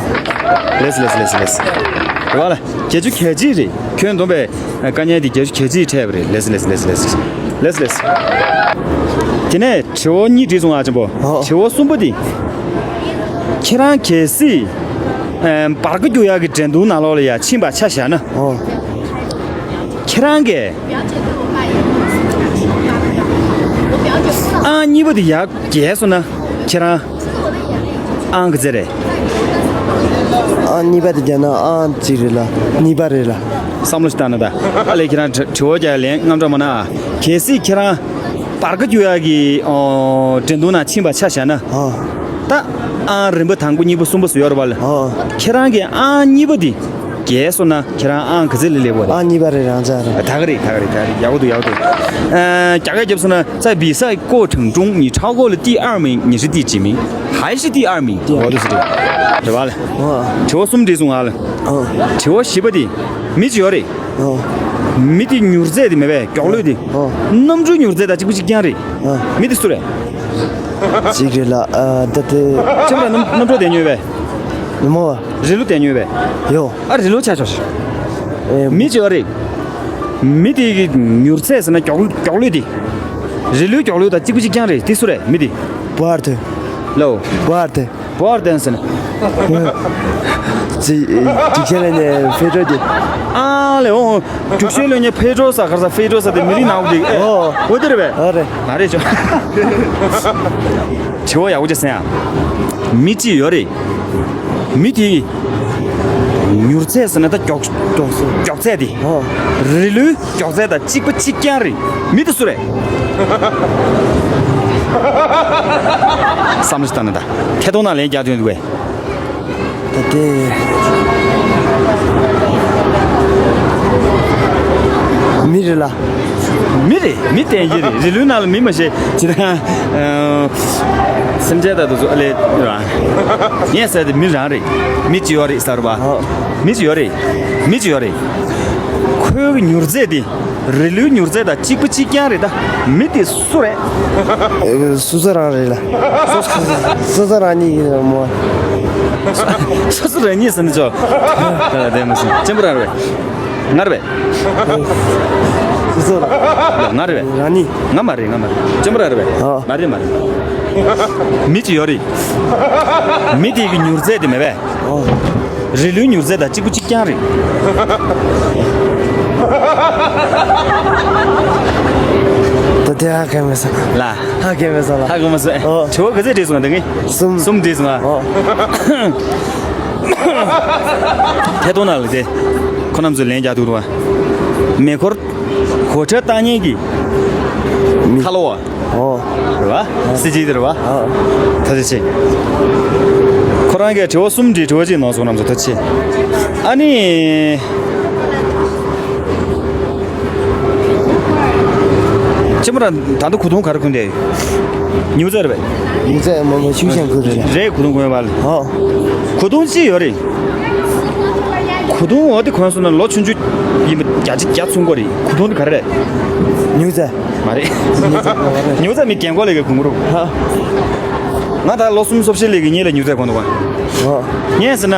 ལེས་ལེས་ལེས་ལེས། རེད་པ་ལ། བརྒྱད་ཅུ་གྱ་གཅིག་རེད། ཁྱོན་བསྡོམས་པས་དཀའ་ངལ་དེ་བརྒྱད་ཅུ་གྱ་གཅིག་འཕྲད་པ་རེད། ལེས་ལེས་ལེས་ལེས། ལེས་ལེས། དེ་ནས་དྲི་བ་གཉིས་དྲིས་སོང་ཨ་གཅེན་པོ། ཨོ། དྲི་བ་གསུམ་པ་དེ། ཁྱེད་རང་གལ་སྲིད། ཨེམ། སྦར་ཁ་རྒྱུག་ཡག་གི་འགྲན་བསྡུར་ནང་ལོགས་ལ་ཡ་ཕྱིན་པ་ཆ་བཞག་ན། ཨོ། ཁྱེད་རང་གིས། ཨང་གཉིས་པ་དེ་ཡར་བརྒྱབ་སོང་ན་ཁྱེད་རང་ཨང་ག་ཚད་རེད། ཨང་གཉིས་པ་དེ་བརྒྱབ་ན་ཨང་གཅིག་རེད་ལ། གཉིས་པ་རེད་ལ། བསམ་བློ་ཞིག་བཏང་ན་ད། ཨ་ལས་ཁྱེད་རང་དྲི་དྲི་བ་རྒྱག་ལན་རྔམ་དྲག་མ་གནང་ཨ། གལ་སྲིད་ཁྱེད་རང་། སྦར་ཁ་རྒྱུག་ཡག་གི་ཨོ་འགྲན་བསྡུར་ནང་ཕྱིན་པ་ཆ་བཞག་ན། ཨོ། ད་ཨང་རིམ་པ་དང་པོ་གཉིས་པ་གསུམ་པ་སུ་ཡོད་རེད་པ་ལ། ཨོ། ཁྱེད་རང་གི་ཨང་གཉིས་པ་དེ་རྒྱལ་སོང་ན་ཁྱེད་རང་ཨང་ག་ཚད་ལ་སླེབས་པ་རེད། ཨང་གཉིས་པ་རེད། རང་ཅག་རེད། ད་ག་རེད། ད་ག་རེད། ད་ག་རེད། ཡག་པོ་འདུག། ཡག་པོ་འདུག། ཨ། རྒྱ་སྐད་རྒྱབ་སོང་ན། 在比赛过程中，你超过了第二名，你是第几名？还是第二名？འོ་འདུག་ཟེར་རེད། རེད་པ་ལ། ཨོ། དྲི་བ་གསུམ་དྲིས་སོང་ང་ལ། ཨོ། དྲི་བ་བཞི་པ་དེ། མི་གཅིག་ཡོད་རེད། ཨོ། མི་དེ་མྱུར་ཚད་དེ་མེད་པས། མགྱོགས་ལོས་དེ། ཨོ། གནམ་གྲུའི་མྱུར་ཚད་དང་གཅིག་པ་གཅིག་རྐྱང་རེད། ཨོ། མི་དེ་སུ་རེད། གཅིག་རེད་ལ། ཨ། ད་དེ། ཁྱེད་རང་གནམ་གནམ་གྲུ་བསྡད་མྱོང་པས། མི་མོ་བ། རི་ལུ་བསྡད་མྱོང་པས། ཡོ། ཨ། རི་ལུ་ཆ་ཆོག་ཤི། ཨེ། མི་གཅིག་ཡོད་རེད། མི་དེ་གི་མྱུར་ཚད་ཟེར་ན་མགྱོགས་མགྱོགས་ལོས་དེ། རི་ལུའི་མགྱོགས་ལོས་དང་གཅིག་པ་གཅིག་རྐྱང་རེད། དེ་སུ་རེད། མི་དེ། བོ་ཨར་ཐེ། ལོ། བོ་ཨར་ཐེ། བོ་ཨར་ཐེ་ཟེར་ན། ཅི། ཅི་ཁྱེད་ལ་ནས་ཕེ་ཏྲོ་དེ། ཨ་ལེ། འོ། འབྲུག་ཆུའི་གློག་བརྙན་ཕེ་ཏྲོ་ས་ཁར་ས་ཕེ་ཏྲོ་ས་དེ་མི་རིགས་ནང་དེ། ཨོ། འོ་དེ་རེད་པས། ཨ་རེད། མ་རེད་ཅོ། དྲི་བ་ཡག་པོ་ཅིག་གསན་ཨ། མི་གཅིག་ཡོད་རེད། མི་དེ་མྱུར་ཚད་ཟེར་ན་ད་མགྱོགས་མགྱོགས་ཚད་དེ། ཨོ། རི་ལུའི་མགྱོགས་ཚད་དང་གཅིག་པ་གཅིག་རྐྱང་རེད། མི་དེ་སུ་རེད། བསམ་བློ་ཞིག་བཏང་ན་ད། ཐད་གཏོང་ནང་ལན་རྒྱག་ཐུབ་འདུག་གས། ད་དེ། མི་རེད་ལ། མི་རེད། མི་བསྟན་གྱི་རེད། རི་ལུའི་ནང་ལ་མི་མ་བྱེད་ཅི་ད། ཨ། སེམས་ཅན་ད་དུ་ཚོ་ཨ་ལེ་ར། ངས་ཟེར་དེ་མི་རང་རེད། མི་གཅིག་ཡོད་རེད་ཟེར་བ། ཨོ། མི་གཅིག་ཡོད་རེད། མི་གཅིག་ཡོད་རེད། ཁོའི་མྱུར་ཚད་དེ། རི་ལུའི་མྱུར་ཚད་དང་གཅིག་པ་གཅིག་རྐྱང་རེད་ད། མི་དེ་སུ་རེད། ཨེ། སོ་སོ་རང་རེད་ལ། སོ་སོ་རང་ཉིད་ཡིན་མོ། སོ་སོ་རང་ཉིད་ཟེར་ནས་ཆོག། དེ་མ་ཟིན་གཅེན་པོ་རང་རེད། ང་རེད་པས། སོ་སོ་རང་། ང་རེད་པས། རང་ཉིད། ང་མ་རེད། ང་མ་རེད། གཅེན་པོ་རང་རེད་པས། ཨ། མ་རེད། མ་རེད། མི་གཅིག་ཡོད་རེད། མི་དེ་གི་མྱུར་ཚད་དེ་མེད་པས། ཨོ། རི་ལུའི་མྱུར་ཚད་དང་གཅིག་པ་གཅིག་རྐྱང་རེད། ད་དེ་ཧ་གོ་མེད་སོང་། ལ། ཧ་གོ་མེད་སོང་ལ། ཧ་གོ་མ་སོང་། ཨོ། དྲི་བ་ག་ཚོད་དྲིས་སོང་ད་ངས། གསུམ། གསུམ་དྲིས་སོང་ཨ། ཨོ། ཐད་གཏོང་ནང་ལ་དེ། ཁོ་རྣམ་ཚོས་ལན་རྒྱག་ཐུབ་འདུག་པ། མེ་འཁོར་གོ་ཁྲབ་བཏང་མཁན་གྱི་མི། ཁ་ལོ་བ། ཨོ། རེད་པ། སྲིད་སྤྱི་དེ་རེད་པ། ཨོ། ཐུགས་རྗེ་ཆེ། ཁོ་རང་གིས་དྲི་བ་གསུམ་དྲིས། དྲི་བ་གཅིག་ནོར་སོང་། རྣམ་ཚོ་ཐུགས་རྗེ་ཆེ། ཨ་ནི། གཅེན་པོ་རང་ད་ལྟ་གོས་ཐུང་ག་རེ་གོན་བསྡད་ཡོད། ཉི་མ་རྩེ་རེད་པས། ཉི་མ་རྩེ་མ་མ་ཆུ་ཤང་གོན་རེད། རེད། གོས་ཐུང་གོན་པ་ལ། ཨོ། གོས་ཐུང་གཅིག་ཡོད་རེད། གོས་ཐུང་འོ་དེ་གོན་སོང་ན་ལོ་ཆུང་ཆུང་ཡིན་པ་བརྒྱ་ཆ་བརྒྱ་མཚོན་གྱི་རེད། གོས་ཐུང་དེ་ག་རེ་རེད། ཉི་མ་རྩེ། མ་རེད། ཉི་མ་རྩེ་མི་རྒན་གོག་ལས་ཀ་གོན་གྱི་རེད། ཧ། ང་ད་ལོ་སུམ་ཅུ་སོ་བཞི་སླེབས་ཀྱི་ངེད་ལ་ཉི་མ་རྩེ་གོན་འདུག་ག། ཨོ། ངས་ཟེར་ན།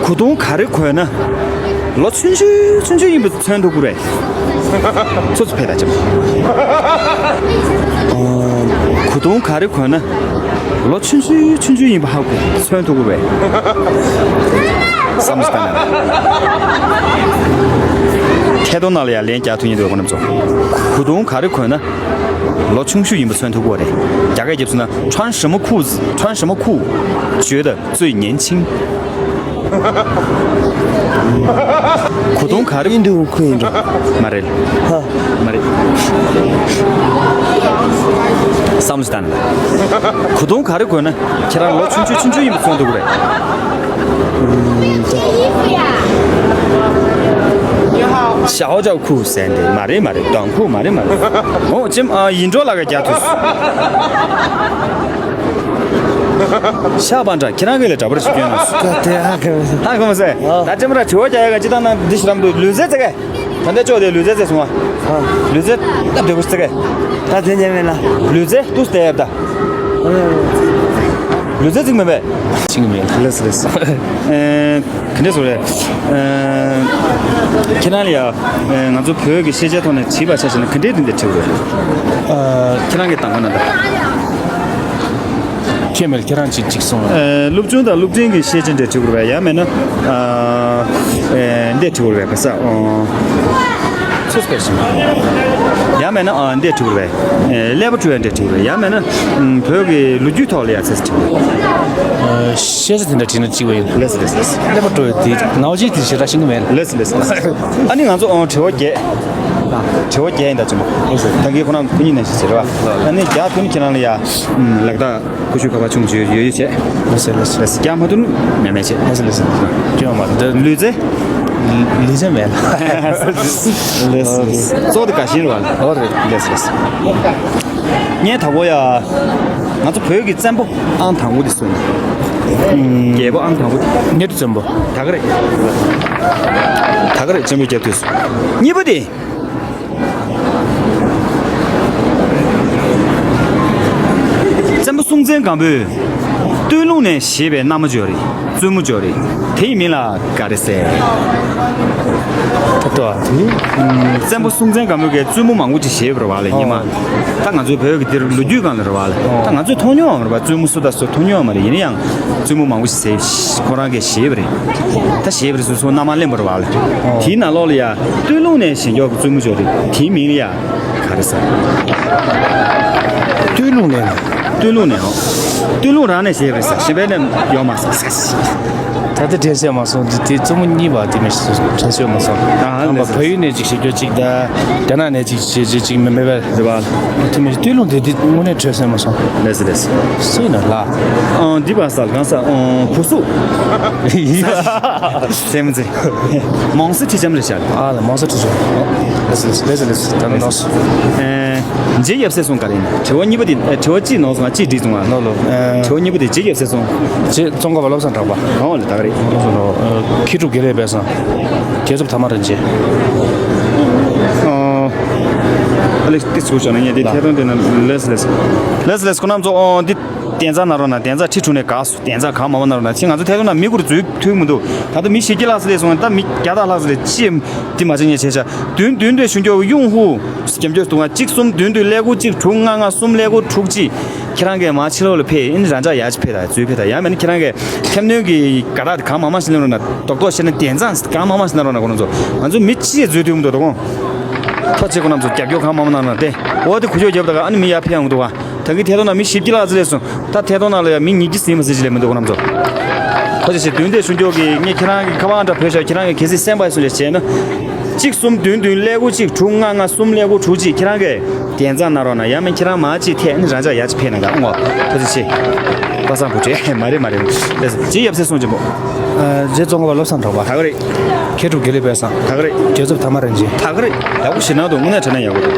གོས་ཐུང་ག་རེ་གོན་ན། ལོ་ཆུང་ཆུང་ཆུང་ཆུང་ཡིན་པ་མཚོན་ཐུབ་ཀྱི་རེད། སོ་སོ་ཕེབས་ད་ཅིམ། ཨོ། གོས་ཐུང་ག་རེ་གོན་ན། ལོ་ཆུང་ཆུང་ཆུང་ཆུང་ཡིན་པ་ཧ་གོ་མཚོན་ཐུབ་ཀྱི་རེད། བསམ་བློ་བཏང་ན། ཐད་གཏོང་ནང་ལ་ཡང་ལན་རྒྱག་ཐུབ་མཁན་འདུག་ག་ཁོང་རྣམ་ཚོ། གོས་ཐུང་ག་རེ་གོན་ན། ལོ་ཆུང་ཤོས་ཡིན་པ་མཚོན་ཐུབ་ཀྱི་རེད། རྒྱ་སྐད་རྒྱབ་སོང་ན། 穿什么裤子，穿什么裤，觉得最年轻。 གོས་ཐུང་ག་རེ། ཨིན་དུ་ཁུ་ཨིན་འགྲོ། མ་རེད། ཧ། མ་རེད། བསམ་བློ་ཞིག་བཏང་ན། གོས་ཐུང་ག་རེ་གོན་ན་ཁྱེད་རང་ལོ་ཆུང་ཆུང་ཆུང་ཆུང་ཡིན་པ་མཚོན་ཐུབ་ཀྱི་རེད། ཞའོ་ཅའོ་ཁུ་ཟེར་འདི་མ་རེད། མ་རེད། ཏོང་ཁུ་མ་རེད། མ་རེད། འོ་ཅིམ། ཨ། ཡིན་འགྲོ་ལ་ག་རྒྱག་ཐུབ། ཤ་པ་འདྲ་ཁྱེད་རང་གི་ལས་འདྲ་པར་ཞིག་སྐྱོན་ན། ད་དེ་ཧ་གོ་མ་སོང་། ཧ་གོ་མ་སོང་། ཨ། ད་ཅིམ་ར་དྲི་བ་རྒྱག་ཡ་ག་ཅི་ད་ན་འདི་ཞིག་རམ་འདུག་ལུས་རྩལ་རྩེ་ག། ད་ལྟ་ཅོག་དེ་ལུས་རྩལ་རྩེ་སོང་ཨ། ཨ། ལུས་རྩལ་སྟབས་བདེ་པོ་ཞིག་རྩེ་ག། ད་དེ་ཉན་མེད་ལ། ལུས་རྩལ་ཏུ་སྟེ་ཡབ་ད། ལུས་རྩལ་རྩེ་མེད་པས། ཅིང་མེད་ལ། ལགས་སོ། ལགས་སོ། ཨེ། ག་འདྲས་སོ་རེད། ཨེ། ཁྱེད་རང་ལ་ཡ། ཨེ། ང་ཚོ་བོད་ཀྱི་ཤེས་བྱའི་ཐོག་ནས་བྲིས་པ་ཆ་བཞག་ན་ག་འདྲས་དེ་འདྲས་བྲིས་དགོས་རེད། ཨ། ཁྱེད་རང་གི་དང་པོ་ན་ད། ཁྱེད་མེད་ཁྱེད་རང་ཅིག་ཅིག་སོང་། ཨེ། སློབ་ཆུང་དང་སློབ་འབྲིང་གི་ཤེས་བྱ་འདྲ་བྲིས་དགོས་རེད་པས། ཡང་མེད་ན། ཨ། ཨེ། འདྲ་བྲིས་དགོས་རེད་པས། ག་ས། ཨོ། སོ་སོ་སྤེལ་ཞིང་། ཡང་མེད་ན། ཨ། འདྲ་བྲིས་དགོས་རེད་པས། ཨེ། ཀླད་པ་བཀྲུ་ཡ་འདྲ་བྲིས་དགོས་རེད། ཡང་མེད་ན། ཨམ། བོད་ཀྱི་ལོ་རྒྱུས་ཐོག་ལ་ཡ་ཚེ་ཚེ་བྲིས་དགོས་རེད། ཨ། ཤེས་བྱ་དེ་འདྲ་བྲིས་ན་གཅིག་པ་ཡིན། ལགས་སོ། ལགས་སོ། ལགས་སོ། ཀླད་པ་བཀྲུ་ཡ་དེ་ངག་བརྗེད་དེ་ཞེ་དྲག་ཤེས་ཀྱི་མེད། ལགས་སོ། ལགས་སོ། ལགས་སོ། ཨ་ནི་ང་ཚོ། ཨོ། དྲི་བ་བརྒྱད། དྲི་བ་བརྒྱ་ཡིན་ད་ཅུང་མོ། ད་གིན་ཁོ་རང་ཁོ་གཉིས་ནང་བཞིན་བྱེད་རེད་བ། ཨ་ནི་བརྒྱ་ཐོན་ཁྱེད་རང་ལ་ཡ། ལག་རྟགས་ཀུ་ཤུ་ཁ་པར་ཆུང་ཆུང་ཡོད་ཡོད་བྱས། ལགས་སོ་ལགས་སོ། བརྒྱ་མ་ཐོན་མེད་མེད་བྱས། ལགས་སོ་ལགས་སོ། ཁྱོད་མ་འདི་ལུས་རྩལ། ལུས་རྩལ་མེད་ལ། ལགས་སོ་ལགས་སོ། གཙོ་བོ་དེ་དགའ་ཞེན་རེད་བ། ཨོ་རེད། ལགས་སོ་ལགས་སོ། ངས་ད་གོ་ཡ། ང་ཚོ་བོད་ཀྱི་བཙན་པོ་ཨང་དང་པོ་དེ་སུ་ཡིན། རྒྱལ་པོ་ཨང་དང་པོ་དེ། གཉའ་ཁྲི་བཙན་པོ། ད་ག་རེད། ད་ག་རེད། བཙན་པོ་རྒྱབ་དུས་སུ། གཉིས་པ་དེ། བཙན་པོ་སྲོང་བཙན་སྒམ་པོས་སྟོད་ལུང་ནས་བཞེས་པའི་མནའ་མ་ཅིག་ཡོད་རེད། བཙུན་མོ་ཅིག་ཡོད་རེད། དེ་ཡི་མིང་ལ་ག་རེ་ཟེར། ད་ལྟ་བ་དེ། བཙན་པོ་སྲོང་བཙན་སྒམ་པོས་བཙུན་མོ་མང་པོ་ཅིག་བཞེས་པ་རེད་བ་ལ་ཉི་མ། ད་ང་ཚོའི་བོད་ཀྱི་འདིར་ལོ་རྒྱུས་སྒང་ལ་རེད་བ་ལ། ད་ང་ཚོས་མཐོང་མྱོང་བ་མ་རེད་བ། བཙུན་མོ་སུ་དང་སུ་མཐོང་མྱོང་བ་མ་རེད། ཡིན་ན་ཡང་བཙུན་མོ་མང་པོ་ཞིག་བཞེས་ཁོ་རང་གིས་བཞེས་པ་རེད། ད་བཞེས་པ་རེད་སོ་སོ་མནའ་མ་ལེན་པ་རེད་བ་ལ། དེའི་ནང་ལོགས་ལ་ཡ། སྟོད་ལུང་ནས་བཞེས་མགྱོགས་ཀྱི་བཙུན་མོ་ཅིག་ཡོད་རེད། དེའི་མིང་ལ་ཡ། ག་རེ་ཟེར། སྟོད་ལུང་ནས། སྟོད་ལུང་ནས་ཨོ། སྟོད་ལུང་རང་ནས་བཞེས་པ་རེད་ཟེར། གཞན་པའི་ནས་ཡོད་མ་ཟེར། ད་ལྟ་དྲན་གསོས་མ་སོང་། འདི་དེ་བཙུན་མོ་གཉིས་པ་དེ་མི་དྲན་གསོས་མ་སོང་། ཨ་ཨ་ལགས་སོ། བལ་ཡུལ་ནས་ཅིག་བཞེས་རྒྱུ་ཅིག་དང་། རྒྱ་ནག་ནས་ཅིག་བཞེས་རྒྱུ་ཅིག་མི་མེད་པས། རེད་བ། དེ་མི་སྟོད་ལུང་དེ་དེ་དངོས་གནས་དྲན་གསོས་མ་སོང་། ལགས་སོ་ལགས་སོ། སུ་ཡིན་ན་ལ། ཨང་འདི་བ་ས་གང་ས་ཨང་བུ་སུ། སེམས་ཙེ། མོང་སི་ཁྲི་ལྕམ་རེད་ཤག་ཨ་ལ་མོང་སི་ཁྲི་ལྕམ། ལགས་སོ་ལགས་སོ་ལགས་སོ། ད་ནི་ནོར་སོང་། ཨེ། རྗེ་ཡབ་སྲས་སྲུང་ག་རེ་ཡིན། དྲི་བ་གཉིས་པ་དེ་ཨེ། དྲི་བ་གཅིག་ནོར་སོང་། ང་གཅིག་འགྲིག་སོང་ང་། ལོ་ལོ། ཨེ། དྲི་བ་གཉིས་པ་དེ་རྗེ་ཡབ་སྲས་སྲུང་། རྗེ་ཙོང་ཁ་པ་བློ་བཟང་གྲགས་པ། ཨོ་ལ་ད་ག་རེད། ལོ་ལོ། ཨེ། མཁས་གྲུབ་དགེ་ལེགས་དཔལ་བཟང་། རྒྱལ་ཚབ་དར་མ་རིན་ཆེན། ཨོ། ཨ་ལེ་ཏི་ཚུགས་བྱུང་ན་ངས་དེ་ཐད་གཏོང་དེ་ན་ལགས་ལགས། ལགས་ལགས་ཁོ་རྣམ་ཚོ། ཨོ་འདི་གདན་ས་ན་རོ་ན་གདན་ས་ཁྲི་དྲུང་ནས་ག་སོ། གདན་ས་གང་མང་མང་ན་རོ་ན་ཅི་ང་ཚོ་ཐད་གཏོང་ན་མི་གུར་འཛུལ་ཐུབ་མི་འདུག་ད་ལྟ་མི་བཞི་བརྒྱ་ལྷག་ཙམ་སླེབས་སོང་། ད་མི་བརྒྱ་དང་ལྷག་ཙམ་སླེབས་ཅི་དེ་མ་བྱེད་ཉེ་བྱས་ཤག་བདུན་བདུན་དེ་ཞུ་རྒྱུ་ཡོང་ཧུ། རྒྱབ་སྐྱོར་གཏོང་བ་གཅིག་གསུམ་བདུན་བདུན་ཀླད་ཀོར་གཅིག་དྲུག་ལྔ་ལྔ་གསུམ་ཀླད་ཀོར་དྲུག་གཅིག་ཁྱེད་རང་གིས་མ་ཕྱི་ལོགས་ལ་ཕེབས་ཨིན་རང་ཅག་ཡར་ཅིག་ཕེབས་དང་འཛུལ་ཕེབས་དང་ཡང་མིན་ན་ཁྱེད་རང་གིས་ཐེབས་གནོན་གྱི་དགའ་རྟགས་དེ་གང་མང་མང་ཞིག་སླེབས་རོགས་གནང་། རྡོག་རྡོག་བཤད་ན་གདན་ས་གང་མང་མང་ཞིག་གནང་རོགས་གནང་ཁོ་རང་ཚོ། ང་ཚོ་མི་གཅིག་ཡང་འཛུལ་ཐུབ་མི་འདུག་ད་དགོང་། ཐོ་ཆེ་ཁོ་རྣམ་ཚོ་རྒྱབ་སྐྱོར་གང་མང་མང་གནང་རོགས་གནང་སྟེ། འོ་དེ་ཁུ་ཆོ་རྒྱབ་ད་ག་ཨ་ནི་མི་ཡར་ཕེབས་ཡོང་གི་འདུག་བ། ད་གི་ཐད་གཏོང་ན་མི་བཞི་བཅུ་ལྷག་ཙམ་སླེབས་སོང་། ད་ཐད་གཏོང་ནང་ལ་ཡང་མི་ཉིས་བརྒྱ་ཟིན་མ་ཟིན་ཅིག་སླེབས་མི་འདུག་ཁོ་རྣམ་ཚོ། ཁོ་ཅི་ཞིག་བདུན་དེ་ཞུ་འཇོག་གི་ངས་ཁྱེད་རང་གི་ཁ་པར་འདྲ་བོད་ཤག་ཁྱེད་རང་གི་གལ་སྲིད་གསན་པ་ཡིན་སོང་ལས་བྱས་ན། གཅིག་གསུམ་བདུན་བདུན་ཀླད་ཀོར་གཅིག་དྲུག་ལྔ་ལྔ་གསུམ་ཀླད་ཀོར་དྲུག་གཅིག་ཁྱེད་རང་གིས་གདན་ས་གནང་རོགས་གནང་། ཡང་མིན་ཁྱེད་རང་མར་ཅིག་ཐད་ནི་རང་ཅག་ཡར་ཅིག་ཕེབས་གནང་དང་ངོ་། ཐུགས་རྗེ་ཆེ། པ་སངས་བུ་ཁྲིད་མ་རེད་མ་རེད། ལགས་སོ་རྗེ་ཡབ་སྲས་སྲུང་ཆེན་པོ། ཨ། རྗེ་ཙོང་ཁ་པ་བློ་བཟང་གྲགས་པ། ད་ག་རེད། མཁས་གྲུབ་དགེ་ལེགས་དཔལ་བཟང་། ད་ག་རེད། རྒྱལ་ཚབ་དར་མ་རིན་ཆེན། ད་ག་རེད། ཡག་པོ་ཞེ་ན་འདུག་དངོས་གནས་དྲན་ན་ཡག་པོ་འདུག་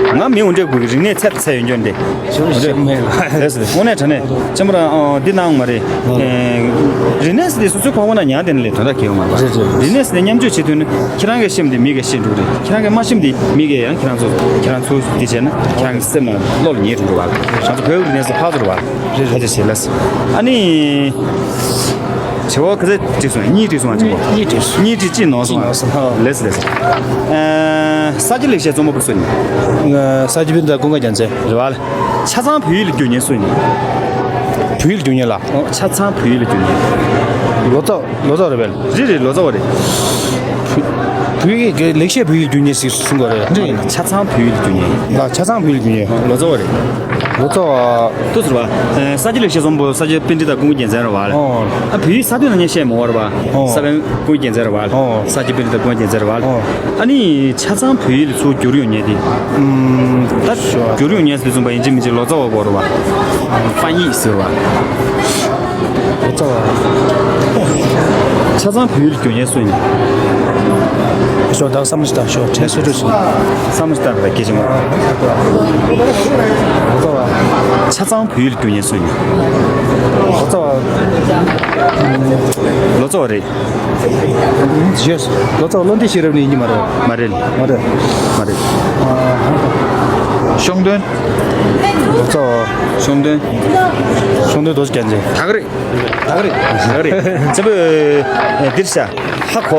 ང་མི་འོ་འདྲས་དགོས་ཀྱི་རིག་གནས་ཚད་ཚད་ཡོད་འགྱོ་འདི། ཞུ་ཞུ་མེད་ལ། ལགས་སོ། དངོས་གནས་དྲང་གནས་ཅམ་པ་རང་ཨོ་འདི་གནང་མ་རེད། ཨེ། རིག་གནས་ཟེར་དེ་སོ་སོའི་ཁོག་པ་ན་ཉར་བསྡད་ན་ལས་དོན་དག་གལ་ཡོད་མ་རེད་པ། རེད་རེད། རིག་གནས་ཟེར་དེ་མཉམ་སྤྱོད་བྱེད་ཐུབ་ན་ཁྱེད་རང་གིས་ཤེས་མི་འདི་མི་གིས་ཤེས་འགྲོ་གི་རེད། ཁྱེད་རང་གིས་མ་ཤེས་མི་འདི་མི་གིས་ཡང་ཁྱེད་རང་ཚོ་ཁྱེད་རང་ཚོ་འདི་བྱས་ན་ཁྱེད་རང་གི་སེམས་ནང་བློ་ལ་ངེས་འགྲོ་གི་རེད་པ། ང་ཚོ་བོད་ཀྱི་རིག་གནས་ཟེར་ཕར་ཚུར་བ་རེད་རེད་ཕར་ཚུར་བྱེད་ལ། ཨ་ནི། དྲི་བ་ག་ཚོད་དྲིས་སོང་། གཉིས་དྲིས་སོང་ང་ཚོ། གཉིས་དྲིས་སོང་། གཉིས་དྲིས་གཅིག་ནོར་སོང་། གཅིག་ནོར་སོང་། ལགས་སོ་ལགས་སོ། ཨ། ས་སྐྱ་ལེགས་བཤད་རྩོམ་པ་པོ་སུ་ཡིན། ས་སྐྱ་པཎྜི་ཏ་ཀུན་དགའ་རྒྱལ་མཚན། རེད་པ། ཆ་ཚང་བོད་ཡིག་ལ་བསྒྱུར་མཁན་སུ་ཡིན། བོད་ཡིག་ལ་བསྒྱུར་མཁན་ལ། ཨོ། ཆ་ཚང་བོད་ཡིག་ལ་བསྒྱུར་མཁན། ལོ་ཙཱ། ལོ་ཙཱ་རེད་པས། རེད་རེད། ལོ་ཙཱ་བ་རེད། བོད་ཡིག་གི་ལེགས་བཤད་བོད་ཡིག་ལ་བསྒྱུར་མཁན་ཞིག་གསུང་གི་རེད། རེད། ཆ་ཚང་བོད་ཡིག་ལ་བསྒྱུར་མཁན། ལ་ཆ་ཚང་བོད་ཡིག་ལ་བསྒྱུར་མཁན། ལོ་ཙཱ་བ་རེད། ལོ་ཙཱ་བ། ཏུ་ཟེར་བ། ས་སྐྱ་ལེགས་བཤད་རྩོམ་པོ་ས་སྐྱ་པཎྜི་ཏ་ཀུན་དགའ་རྒྱལ་མཚན་རེད་པ། ཨོ། ཨ་བོད་ཡིག་ས་དོན་ནང་བཤད་མ་བར་པ། ཨོ། ས་པཎ་ཀུན་དགའ་རྒྱལ་མཚན་རེད་པ། ཨོ། ས་སྐྱ་པཎྜི་ཏ་ཀུན་དགའ་རྒྱལ་མཚན་རེད་པ། ཨོ། ཨ་ནི་ཆ་ཚང་བོད་ཡིག་ལ་ཚུར་བསྒྱུར་ཡོང་མཁན་དེ། ཨུམ། ད་བསྒྱུར་ཡོང་མཁན་དེ་ཚོ་པ་ཡིན་གཅིག་མིན་གཅིག་ལོ་ཙཱ་བ་དགོས་རེད་པ། པཱན་ཡིག་ཟེར་བ། ལོ་ཙཱ་བ། ཆ་ཚང་བོད་ཡིག་ལ་བསྒྱུར་མཁན་སུ་ཡིན། ཞོ་བདག་བསམ་བློ་ཞིག་བཏང་ཞོ་ཁྲལ་སོ་སོ་ཞིག་བསམ་བློ་ཞིག་བཏང་རེད་སྐད་ཆ་མ། ལོ་ཙཱ་བ། ཆ་ཚང་བོད་ཡིག་ལ་བསྒྱུར་མཁན་སུ་ཡིན། ལོ་ཙཱ་བ། ལོ་ཙཱ་བ་རེད། ཡོས། ལོ་ཙཱ་བ་བློ་འདས་ཤེས་རབ་ནས་ཡིན་གྱི་མ་རེད། མ་རེད། མ་རེད། མ་རེད། ཤོང་དོན། ལོ་ཙཱ་བ། ཤོང་དོན། ཤོང་དོན་རྡོ་རྗེ་རྒྱལ་མཚན། ད་ག་རེད། ད་ག་རེད། ད་ག་རེད། ཙམ་པོ། འདིར་ཤ། ཧ་གོ་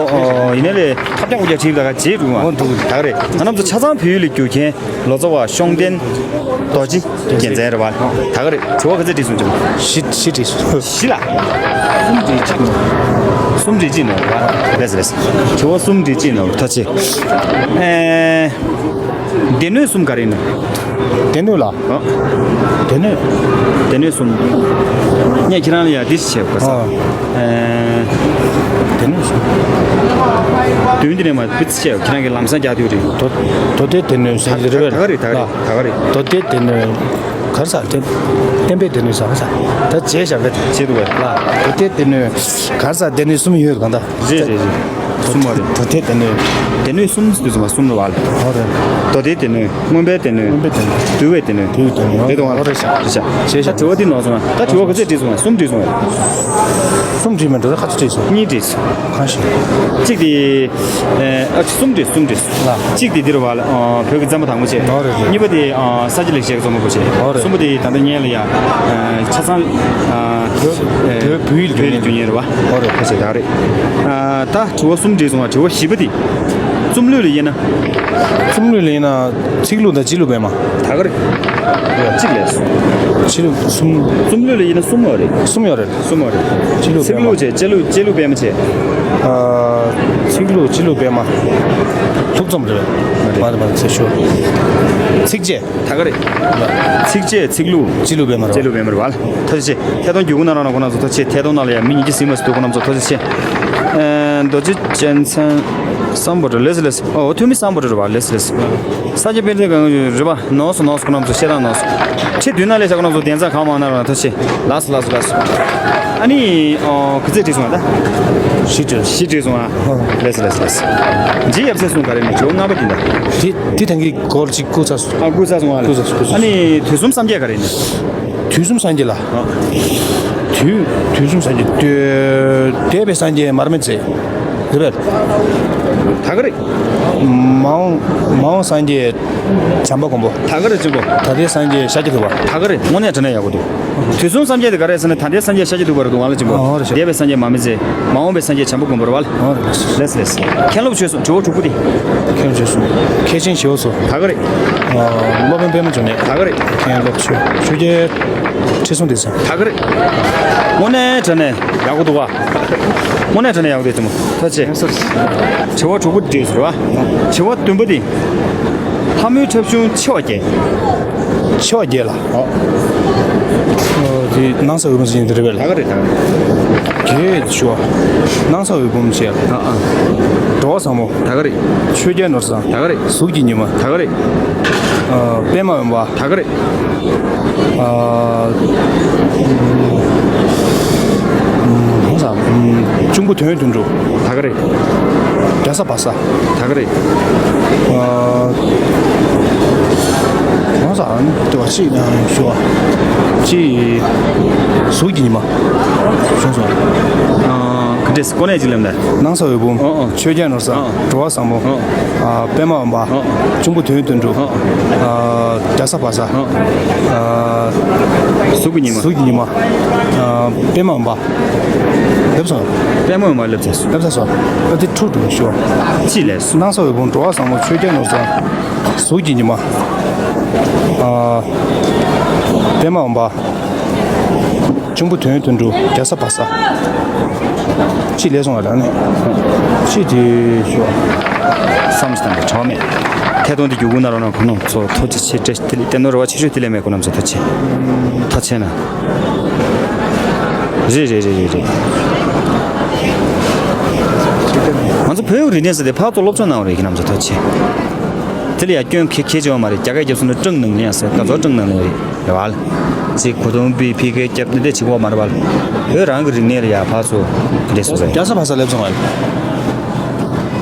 ཡིན་ན་ལས་ཐབས་ཀྱང་ཀུ་ཀྱང་བྲིས་ད་ག་བྱེད་འགྲོ་མ། འོ་འདུག་ད་ག་རེད། ང་རྣམ་ཚོ་ཆ་ཚང་བོད་ཡིག་ལ་བསྒྱུར་མཁན། ལོ་ཙཱ་བ་ཤོང་དོན། རྡོ་རྗེ་རྒྱལ་མཚན་རེད་པ། ད་ག་རེད། དྲི་བ་ག་ཚོད་དྲིས་སོང་ཅི། བཞི་བཞི་དྲིས་སོང་། བཞི་ལ། གསུམ་དྲིས་གཅིག་ནོར། གསུམ་དྲིས་གཅིག་ནོར་རེད་པ། ལགས་ལགས། དྲི་བ་གསུམ་དྲིས་གཅིག་ནོར་ཐག་ཆོད། ཨེ། སྡེ་སྣོད་གསུམ་ག་རེ་ཡིན་ནམ། སྡེ་སྣོད་ལ། ཨ། སྡེ་སྣོད། སྡེ་སྣོད་གསུམ། ངས་ཁྱེད་རང་ལ་ཡ་འདི་ཞིག་བྱས་དགོས་ས། ཨ། ཨེ། སྡེ་སྣོད་གསུམ། མདུན་འདི་ནས་མར་བིས་བྱས་ཁྱེད་རང་གིས་ལམ་སང་རྒྱག་དུས་རེད། མདོ་མདོ་སྡེ་སྡེ་སྣོད་ཟེར་གྱི་རེད་པས། ད་ག་རེད། ད་ག་རེད། ད་ག་རེད། མདོ་སྡེ་སྡེ་སྣོད། ག་རེ་ཟེར། བསྟན་པའི་སྡེ་སྣོད་ཟེར་བ་ཟེར། ད་བྱས་བཞག་པས། བྱས་འདུག་པས། ལ། མདོ་སྡེ་སྡེ་སྣོད། ག་རེ་ཟེར། སྡེ་སྣོད་གསུམ་ཡོད་གང་ལྟར། རེད་རེད་རེད། གསུམ་པ་རེད། མདོ་སྡེ་སྡེ་སྣོད། སྡེ་སྣོད་གསུམ་ཟེར་དུས་ཙམ་པ་གསུམ་རེད་པ། ཨོ་རེད། མདོ་སྡེའི་སྡེ་སྣོད། མངོན་པའི་སྡེ་སྣོད། མངོན་པའི་སྡེ་སྣོད། འདུལ་བའི་སྡེ་སྣོད། འདུལ་བའི་སྡེ་སྣོད། རེད་འདུག་པ། ཨོ་རེད་ཤག་རེད་ཤག་བྱས་བཞག་ད་དྲི་བ་འདི་ནོར་སོང་ང་། ད་དྲི་བ་ག་ཚོད་དྲིས་སོང་ང་། གསུམ་དྲིས་སོང་ང་། གསུམ་དྲིས་མེད་འགྲོ། ད་ག་ཚོད་དྲིས་སོང་། གཉིས་དྲིས་སོང་། གང་ཞིག་གཅིག་དེ། ཨ་གསུམ་རེད། གསུམ་རེད། ལ། གཅིག་དེ་འདིར་བ་ལ་བོད་ཀྱི་བཙན་པོ་དང་པོ་བྱས། ཨོ་རེད་རེད། གཉིས་པ་དེ་ས་སྐྱ་ལེགས་བཤད་ཀྱི་རྩོམ་པ་པོ་བྱས། ཨོ་རེད། གསུམ་པ་དེ་ད་ལྟ་སྔོན་ལ་ཡ་ཆ་ཚང་བོད་བོད་ཡིག་བོད་ཡིག་རྒྱུན་རྙིང་རེད་བ། ཨོ་རེད། ཁ་ཤས་ད་རེད། ད་དྲི་བ་གསུམ་དྲིས་སོང་བ། དྲི་བ་བཞི་པ་དེ། རྩོམ་ལུས་ལ་དབྱེ་ན། རྩོམ་ལུས་ལ་དབྱེ་ན་ཚིག་ལྷུག་དང་སྤྱི་ལྷུག་སྤེལ་མ། ད་ག་རེད། གཅིག་ལས་སོ། སྤྱི་ལྷུག་གསུམ། རྩོམ་ལུས་ལ་དབྱེ་ན་གསུམ་ཡོད་རེད། གསུམ་ཡོད་རེད། གསུམ་པ་རེད། སྤྱི་ལྷུག་ཚིག་ལྷུག་བྱས། སྤྱི་ལྷུག་སྤྱི་ལྷུག་སྤེལ་མ་བྱས། ཚིག་ལྷུག་སྤྱི་ལྷུག་སྤེལ་མ། ལྷུག་རྩོམ་རེད། མ་རེད་མ་རེད་ཚེ་ཤོར། ཚིགས་བཅད། ད་ག་རེད། ཚིགས་བཅད་ཚིག་ལྷུག་སྤྱི་ལྷུག་སྤེལ་མ་རེད། སྤྱི་ལྷུག་སྤེལ་མ་རེད་པ། ཐུགས་རྗེ་ཆེ། ཐད་གཏོང་བརྒྱུད་སྐུར་གནང་རོགས་གནང་། ཁོང་རྣམ་ཚོ་ཐུགས་རྗེ་ཆེ། ཐད་གཏོང་ནང་ལ་ཡང་མི་ཉིས་བརྒྱ་ཟིན་མ་ཟིན་འདུག་ཁོང་རྣམ་ཚོ་ཐུགས་རྗེ་ཆེ། རྡོ་རྗེ་གཅན་གཟན་སམ་བྷོ་ཊ། ལགས་སོ་ལགས་སོ། ཨོ་ཐོན་མི་སམ་བྷོ་ཊ་རེད་པ། ལགས་སོ་ལགས་སོ། ས་སྐྱ་པཎྜི་ཏ་གང་རེད་པ། ནོར་སོང་ནོར་སོང་། ཁོང་རྣམ་ཚོ་བཤད་སྟངས་ནོར་སོང་། ཁྲི་བདུན་ནང་ལས་བྱ། ཁོང་རྣམ་ཚོ་གདན་ས་གང་མང་གནང་རོགས་གནང་། ཐུགས་རྗེ་ཆེ། ལགས་སོ་ལགས་སོ་ལགས་སོ། ཨ་ནི་ཨོ་ག་ཚོད་བྲིས་སོང་ད། བཞི་བྲིས། བཞི་བྲིས་སོང་ཨ། ལགས་སོ་ལགས་སོ་ལགས་སོ། རྗེ་ཡབ་སྲས་གསུམ་ག་རེ་ནས་ཇོ་ལྔ་པ་དེ་འདྲ། དེ་དེ་ཐང་གི་སྐོར་ཅིག་བསྐུར་ཚར་སོང་། ཨ་བསྐུར་ཚར་སོང་ཨ། བསྐུར་ཚར་སོང་། བསྐུར་ཚར་སོང་། ཨ་ནི་དུས་གསུམ་སངས་རྒྱས་ག་རེ་ནས། དུས་གསུམ་སངས་རྒྱས་ལ། དུས་དུས་གསུམ་སངས་རྒྱས། འདས་པའི་སངས་རྒྱས་མར་མེ་མཛད། རེད་པས། ད་ག་རེད། མ་འོངས་མ་འོངས་སངས་རྒྱས་བྱམས་པ་མགོན་པོ། ད་ག་རེད་ཅིག་གོ། ད་ལྟའི་སངས་རྒྱས་ཤཱཀྱ་ཐུབ་པ། ད་ག་རེད། དངོས་གནས་དྲང་གནས་ཡག་པོ་འདུག་དུས་གསུམ་སངས་རྒྱས་དེ་ག་རེ་ཟེར་ན། ད་ལྟའི་སངས་རྒྱས་ཤཱཀྱ་ཐུབ་པ་རེད་འདུག་ཨ་ལ་ཅིག་གོ། ཨོ་རེད་ཤག་འདས་པའི་སངས་རྒྱས་མར་མེ་མཛད། མ་འོངས་པའི་སངས་རྒྱས་བྱམས་པ་མགོན་པོ་རེད་པ། ཨོ་རེད། ལགས་སོ་ལགས་སོ། མཁན་སློབ་ཆོས་གསུམ། དྲི་བ་དྲུག་པོ་དེ། མཁན་སློབ་ཆོས་གསུམ། མཁས་ཆེན་ཞི་བ་འཚོ། ད་ག་རེད། སློབ་དཔོན་པད་མ་འབྱུང་གནས། ད་ག་རེད། མཁན་སློབ་ཆོས་ཆོས་རྒྱལ་ཁྲི་སྲོང་ལྡེ་བཙན། ད་ག་རེད། དངོས་གནས་དྲང་གནས་ཡག་པོ་འདུག་བ། དངོས་གནས་དྲང་གནས་ཡག་པོ་འདུག་ཙམ་མོ། ཐུགས་རྗེ་ཆེ། དྲི་བ་དྲུག་པོ་འདྲི་ཟེར་བ། དྲི་བ་བདུན་པ་འདི། ལྷ་མོའི་འཁྲབ་གཞུང་ཆེ་བ་བརྒྱད། ཆེ་བ་བརྒྱད་ལ། ཨོ། ཨོ་དེ་སྣང་ས་འོད་འབུམ་ཟེར་མཁན་དེ་རེད་པས། ད་ག་རེད་ད་ག་རེད། བརྒྱད་ཆེ་བ། སྣང་ས་འོད་འབུམ་ཆེ་བ། ཨ་ཨ། འགྲོ་བ་བཟང་མོ། ད་ག་རེད། ཆོས་རྒྱལ་ནོར་བཟང་། ད་ག་རེད། གཟུགས་ཀྱི་ཉི་མ། ད་ག་རེད། ཨ་པདྨ་འོད་འབར། ད་ག་རེད། ཨ། ཨ། གཅུང་པོ་དོན་དོན་གྲུབ། ད་ག་རེད། རྒྱ་བཟའ་བ་ཟ། ད་ག་རེད། ཨ། གང་ཟག་ཨ་ནི་ལྟོས་པ་ཅིག་ཡང་ཞུ་བ། ཅིག་གཟུགས་ཀྱི་ཉི་མ། གཞུང་སོང་། ཨ། ག་འདྲས་ཀོ་ནས་ཅིག་ལབ་ན། སྣང་ས་འོད་འབུམ། ཨ་ཨ། ཆོས་རྒྱལ་ནོར་བཟང་། ཨ། འགྲོ་བ་བཟང་མོ། ཨ། ཨ། པདྨ་འོད་འབར། ཨ། གཅུང་པོ་དོན་དོན་གྲུབ། ཨ། ཨ། རྒྱ་བཟའ་བ་ཟ། ཨ། ཨ། གཟུགས་ཀྱི་ཉི་མ། གཟུགས་ཀྱི་ཉི་མ། ཨ། པདྨ་འོད་འབར། ལབ་སོང་། པདྨ་འོད་འབར་ལབ་ཚར་སོང་། ལབ་ཚར་སོང་། ཨ་དེ་འཁྲུག་འགྲོ་ཞུ་བ། ཅི་ལས་སོང་། སྣང་ས་འོད་འབུམ། འགྲོ་བ་བཟང་མོ། ཆོས་རྒྱལ་ནོར་བཟང་། གཟུགས་ཀྱི་ཉི་མ། ཨ། པདྨ་འོད་འབར། གཅུང་པོ་དོན་དོན་གྲུབ། རྒྱ་བཟའ་བ་ཟ། ཅི་ལས་སོང་བ་རང་ནས། ཅི་དེ་ཞུ་བ། བསམ་བློ་བཏང་གི་གྲོགས་མེད། ཐད་གཏོང་འདི་བརྒྱུད་སྐུར་གནང་རོགས་གནང་། ཁོང་རྣམ་ཚོ་ཐུགས་རྗེ་ཆེ། བཀྲ་ཤིས་བདེ་ལེགས། བསྟན་དོན་རེ་བ་ཆེ་ཤོས་དེ་ལས་མེད། ཁོང་རྣམ་ཚོ་ཐུགས་རྗེ་ཆེ། ཐག་ཆད་ན། རེད་རེད་རེད་རེད་རེད། ང་ཚོ་བོད་ཀྱི་རིག་གནས་ཟེར་དེ་ཕར་ཚུར་སློབ་སྦྱོང་གནང་བ་རེད། ཁྱེད་རྣམ་ཚོ་ཐུགས་རྗེ་ཆེ། དེ་ལ་ཡང་སྐྱོན་གལ་གལ་ཆེ་བ་མ་རེད། རྒྱ་སྐད་རྒྱབ་སོང་ན་ཀྲང་ནང་ལིང་ཟེར། ད་ཚོ་ཀྲང་ནང་ལིང་རེད་རེད་བ། ཅིག་གོ་དུང་བི་ཕི་སྐད་རྒྱབ་ནས་དེ་བྱེད་དགོས་མ་རེད་བ། བོད་རང་གི་རིག་གནས་ལ་ཡང་ཕར་ཚུར་ག་འདྲས་སོ་རེད། རྒྱ་བཟའ་བ་ཟ་ལབ་སོང་བ།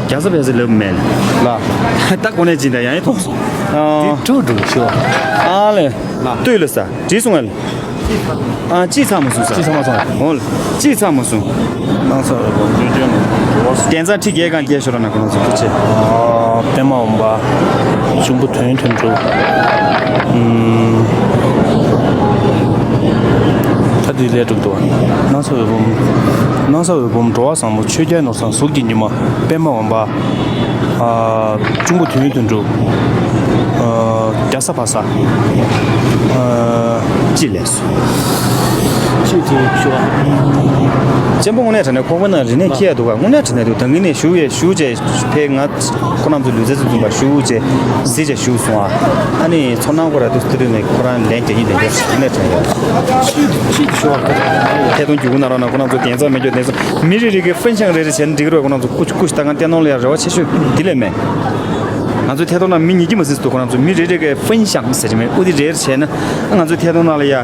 རྒྱ་བཟའ་བ་ཟ་ལབ་མེད་ལ། ད་གོ་ནས་ཅི་འདྲ་ཡང་ཡང་མཐོང་སོང་། དེ་ཨ། ཐུག་འགྲོ་ཞུ། ཨ་ལེ། ལྟོས་ལ་ས་བྲིས་སོང་ཨ་ལེ། ཨ་ཅིག་ཚང་མ་སོང་ས། ཅིག་ཚང་མ་སོང་། འོ་ལ་ཅིག་ཚང་མ་སོང་། སྣང་ས་འོད་འབུམ། ཆོས་རྒྱལ་ནོར་བཟང་། གདན་ས་ཁྲི་བརྒྱད་གང་བརྒྱད་ཤོ་ར་ན་གོ་ན་ཚོ་ཐུགས་རྗེ་ཆེ། ཨ་པདྨ་འོད་འབར། གཅུང་པོ་དོན་དོན་གྲུབ། ཨུམ། ད་འདི་ལས་གྲུབ་འདུག་སྣང་ས་འོད་འབུམ། སྣང་ས་འོད་འབུམ། འགྲོ་བ་བཟང་མོ། ཆོས་རྒྱལ་ནོར་བཟང་། གཟུགས་ཀྱི་ཉི་མ། པདྨ་འོད་འབར། ཨ་གཅུང་པོ་དོན་དོན་གྲུབ། ཨ་ རྒྱ་བཟའ་བར་བཟའ། ཨ། ཅི་ལས་སོ། ཅི་དེ་ཞུ་བ། གཅེན་པོ་དངོས་གནས་དྲང་གནས་ཁོག་པའི་ནང་རིག་གནས་འཁྱེར་ཡ་འདུག་ག། དངོས་གནས་དྲང་གནས་འདུག། ད་གིན་ནས་ཞུ་ཡས་ཞུ་བྱས་ཕེ་ང་ཁོ་རང་ཚོ་ལུས་རྩལ་ཚོ་འཛོམས་པ་ཞུ་བྱས་གཟིགས་བྱས་ཞུ་སོང་ཨ། ཨ་ནི་ཚོར་སྣང་ཁོ་ར་དུ་སྟེ་དུས་ནས་ཁོ་རང་ལན་རྒྱག་གིན་ལན་རྒྱག་ཞུ་ནས་དྲན་ཡོད། ཅི་ཅི་ཞུ་བ། ཐད་གཏོང་བརྒྱུད་སྐུར་གནང་རོགས་གནང་། ཁོ་རང་ཚོ་གདན་ཚོགས་མེད་རྒྱུ་གདན་ཚོགས། མི་རེ་རེ་གིས་ཧྥན་ཤང་རེ་རེ་བྱས་ན་འགྲིག་གི་རེད། ཁོ་རང་ཚོ་ཀུ་ཤུ་ཀུ་ཤུ་ད་གང་བསྟན་གནང་ལ་ཡ་རེ་བ་ཆེ་ཤོས་འདི་ལས་མེད། ང་ཚོའི་ཐད་གཏོང་ནང་མི་ཉིས་ཀྱི་མ་ཟིན་སུ་ཁོ་རང་ཚོ་མི་རེ་རེ་གིས་ཧྥན་ཤང་ཟེར་གྱི་མེད། ཨུ་དི་རེར་བྱས་ན་ང་ཚོའི་ཐད་གཏོང་ནང་ལ་ཡ་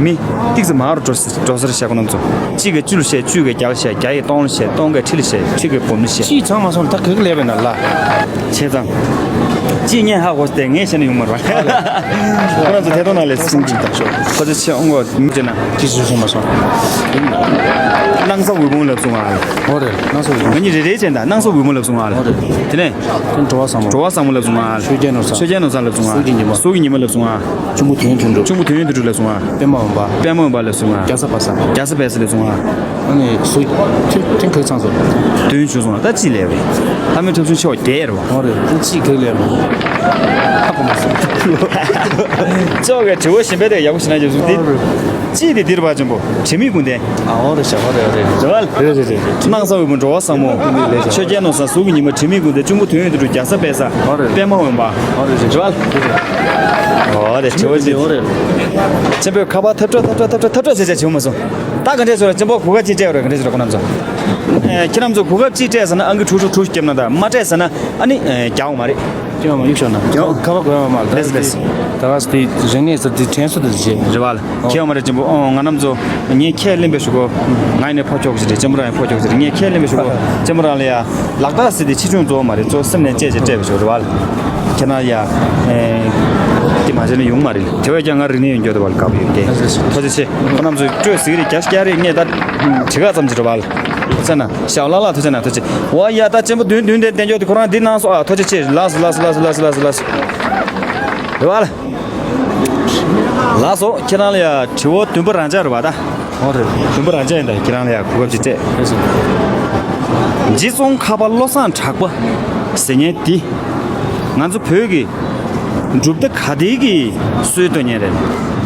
མི་ཏིག་ཙམ་མང་རུ་འགྲོ་ས་འགྲོ་སར་བཤད། ཁོ་རང་ཚོ་གཅིག་གིས་བཅུ་ལ་བཤད། བཅུ་གིས་བརྒྱ་ལ་བཤད། བརྒྱ་ཡིས་སྟོང་ལ་བཤད། སྟོང་གིས་ཁྲི་ལ་བཤད། ཁྲི་གིས་འབུམ་ལ་བཤད། ཅིས་ཚང་མ་སོང་ད་ག་གི་ལས་པས་ན་ལ། བྱས་ཙང་། ཅིས་ངས་ཧ་གོ་སྟེ་ངས་བཤད་ན་ཡོང་མ་རེད་བ། ཁོ་རང་ཚོ་ཐད་གཏོང་ནང་ལ་སེམས་ཀྱི་ཁོ་ཚོ་ཆེ་ཨོང་གོ་མི་བྱེད་ན། ཅི་ཞིག་གསུངས་མ་སོང་། སྣང་ས་འོད་ཕུང་ལབ་སོང་ང་། ཨོ་རེད། སྣང་ས་འོད་ཕུང་། ང་གཉིས་རེ་རེ་བྱས་ན་སྣང་ས་འོད་ཕུང་ལབ་སོང་ང་། ཨོ་རེད། དེ་ནས། ཁྱོད་འགྲོ་བ་བཟང་མོ། འགྲོ་བ་བཟང་མོ་ལབ་སོང་ང་། ཆོས་རྒྱལ་ནོར་བཟང་། ཆོས་རྒྱལ་ནོར་བཟང་ལབ་སོང་ང་། གཟུགས་ཀྱི་ཉི་མ། གཟུགས་ཀྱི་ཉི་མ་ལབ་སོང་ང་། གཅུང་པོ་དོན་དོན་གྲུབ། གཅུང་པོ་དོན་དོན་གྲུབ་ལབ་སོང་ང་། པདྨ་འོད་འབར། པདྨ་འོད་འབར་ལབ་སོང་ང་། རྒྱ་བཟའ་བར་བཟའ། རྒྱ་བཟའ་བར་བཟའ་ལབ་སོང་ང་། ཨ་ནི་གཟུགས་ཐིང་ཐིང་ཁ་ཚང་སོང་། དོན་ཞུ་སོང་ང་། ད་ཅི་ལས་རེད། ལྷ་མོའི་འཁྲབ་ཆུང་ཆོག་རྒྱལ་རེད་བ། ཨོ་རེད། ད་ཅི་ག་ལས་རེད། ཧ་གོ་མ་སོང་། ཅོག་གི་དྲི་བ་གཞན་པའི་དེ་ཡག་པོ་ཞིག་ན་རྒྱབ་སུ་དེ། ཨོ་རེད། ཅི་དེ་འདིར་བ་ཆེན་པོ། དྲི་མེད་ཀུན་ལྡན། ཨ་ཨོ་རེད་ཤག་ཨོ་རེད་ཨོ་རེད། རེད་བ། རེད་རེད་རེད། སྣང་ས་འོད་ཕུང་། འགྲོ་བ་བཟང་མོ། ཆོས་རྒྱལ་ནོར་བཟང་། གཟུགས་ཀྱི་ཉི་མ། དྲི་མེད་ཀུན་ལྡན། གཅུང་པོ་དོན་ཡོད་དོན་གྲུབ། རྒྱ་བཟའ་བར་བཟའ། ཨོ་རེད་རེད། པདྨ་འོད་འབར། ཨོ་རེད་རེད། རེད་བ། ཨོ་རེད། དྲི་བ་ཅི། ཨོ་རེད། ཆེན་པོས་ཁ་པར་ཐབས་གྲོགས་ཐབས་གྲོགས་ཐབས་གྲོགས་ཐབས་གྲོགས་བྱས་བྱས་བྱེད་མ་སོང་། ད་ག་འདྲས་བྱུང་ལ་ཆེན་པོ་གོ་སྐབས་ཅིག་སྤྲད་རོགས། ག་འདྲས་བྱུང་ལ་ཁོ་རྣམ་ཚོ། ཨེ། ཁྱེད་རྣམ་ཚོ་གོ་སྐབས་ཅིག་སྤྲད་ཟེར་ན་ཨང་ཀི་དྲུག་དྲུག་དྲུག་བརྒྱབ་ན་ད། མ་སྤྲད་ཟེར་ན་ཨ་ནི་རྒྱག་འོང་མ་རེད། ཁྱེད་མ་གཡུག་ཤོག་ན། ཁྱེད་ཁ་པར་དགོས་ཡོད་མ་རེད། ལེས་ལེས། ད་ག་སི་དེ་རིག་གནས་ཟེར་དེ་དྲན་གསོ་དེ་བྱེད། རེད་བ་ལ། ཨོ། ཁྱེད་མ་རེད་ཆེན་པོ། ཨོ། ང་རྣམ་ཚོ་ངས་ཁས་ལེན་པའི་ཞུ་གོ། ང་ཡིན་ནས་ཕོ་ཁྱོག་ཞིག་རེད། ཆེན་པོ་རང་ཡང་ཕོ་ཁྱོག་ཞིག་རེད། ངས་ཁས་ལེན་པའི་ཞུ་གོ། ཆེན་པོ་རང་ལ་ཡ་ལག་རྟགས་ཟེར་དེ་ཆེ་ཆུང་གཙོ་བོ་མ་རེད། གཙོ་སེམས་ནས་གཅེས་བྱས་སྤྲད་པའི་ཞུ་རེད་བ་ལ། ཁྱེད་རང་ཡ། ཨེ། དེ་མ་བྱས་ན་ཡོང་མ་རེད། དེ་བས་ཀྱང་ང་རིག་གནས་ཡོད་རྒྱུ་དེ་བ་ལ་དགའ་པོ་ཡོད་དེ། ཐུགས་རྗེ་ཆེ། ཁོ་རྣམ་ཚོས་སྤྲོད་ཟིག་རེད། རྒྱ་སྐྱ་རེད། ངས་ད་དྲི་ག་ཙམ་ཞིག་རེད་བ་ལ། ཐུགས་རྗེ་ཆེ་ན། ཤའོ་ལགས་ལགས་ཐུགས་རྗེ་ཆེ་ན། ཐུགས་རྗེ་ཆེ། འོ་ཡ། ད་ཆེན་པོ་བདུན་བདུན་དེ་བསྟན་འཇོག་དེ་ཁོ་རང་འདི་གནང་སོང་ཨ། ཐུགས་རྗེ་ཆེ། ལགས་སོ་ལགས་སོ་ལགས་སོ་ལགས་སོ། རེད་བ་ལ། ལགས་སོ། ཁྱེད་རང་ལ་ཡ་དྲི་བ་བདུན་པ་རང་འཇགས་རེད་བ་ད། ཨོ་རེད། བདུན་པ་རང་འཇགས་ཡིན་ད། ཁྱེད་རང་ལ་ཡ་གོ་སྐབས་ཅིག་སྤྲད། རེད་སོ། རྗེ་ཙོང་ཁ་པ་བློ་བཟང་གྲགས་པ་ཟེར་མཁན་འདི། ང་ཚོ་བོད་ཀྱི་གྲུབ་མཐའ་ག་དེ་གི་སྲོལ་གཏོད་མཁན་རེད།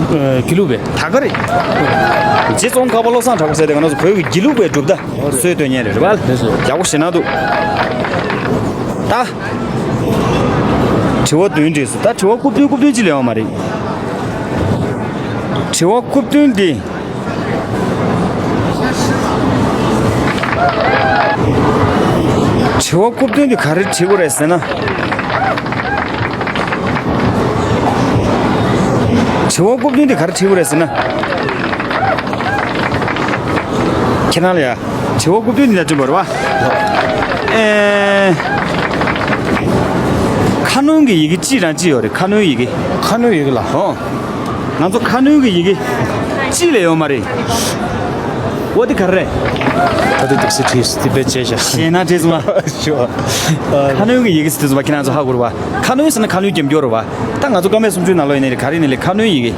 ཨ། དགེ་ལུགས་པའི། ད་ག་རེད། རྗེ་ཙོང་ཁ་པ་བློ་བཟང་གྲགས་པ་ཟེར་དེ་ང་ཚོ་བོད་ཀྱི་དགེ་ལུགས་པའི་གྲུབ་མཐའ་སྲོལ་གཏོད་མཁན་རེད། རེད་བ། རེད་སོ། ཡག་པོ་ཞེ་ན་འདུག། ད་དྲི་བ་བདུན་འདྲིས་སོང་། ད་དྲི་བ་རྐུབ་བདུན་རྐུབ་བདུན་ཅི་ལས་ཡོང་མ་རེད། དྲི་བ་རྐུབ་བདུན་འདི། དྲི་བ་རྐུབ་བདུན་འདི་ག་རེ་དྲི་དགོས་རེད་ཟེར་ན། དྲི་བ་རྐུབ་བདུན་འདི་ག་རེ་དྲི་དགོས་རེད་ཟེར་ན། ཁྱེད་རང་ལ་ཡ། དྲི་བ་རྐུབ་བདུན་འདི་ལ་དྲི་དགོས་རེད་བ། ཨེ། ཁ་སྣོན་གྱི་ཡི་གེ་གཅིག་རང་གཅིག་ཡོད་རེད། ཁ་སྣོན་ཡི་གེ། ཁ་སྣོན་ཡི་གེ་ལ། ཨོ། ང་ཚོ་ཁ་སྣོན་གྱི་ཡི་གེ་གཅིག་ལས་ཡོད་མ་རེད། འོ་དེ་ག་རེ་རེད། ད་དེ་འདུག་སེ་བྲིས་དེ་དཔེ་བྱས་བཞག། ཞེ་ན་བྲིས་སོང་བ། ཤོ། ཁ་སྣོན་གྱི་ཡི་གེ་ཟེར་དུས་ཙམ་པ་ཁྱེད་རང་ཚོ་ཧ་གོ་རེད་བ། ཁ་སྣོན་ཟེར་ན་ཁ་སྣོན་རྒྱབ་སྐྱོར་རེད་བ། ད་ང་ཚོ་ཀ་མད་སུམ་ཅུའི་ནང་ལོགས་ཡིན་ནའི་རེད། ག་རེ་ཡིན་ནའི་རེད། ཁ་སྣོན་ཡི་གེ་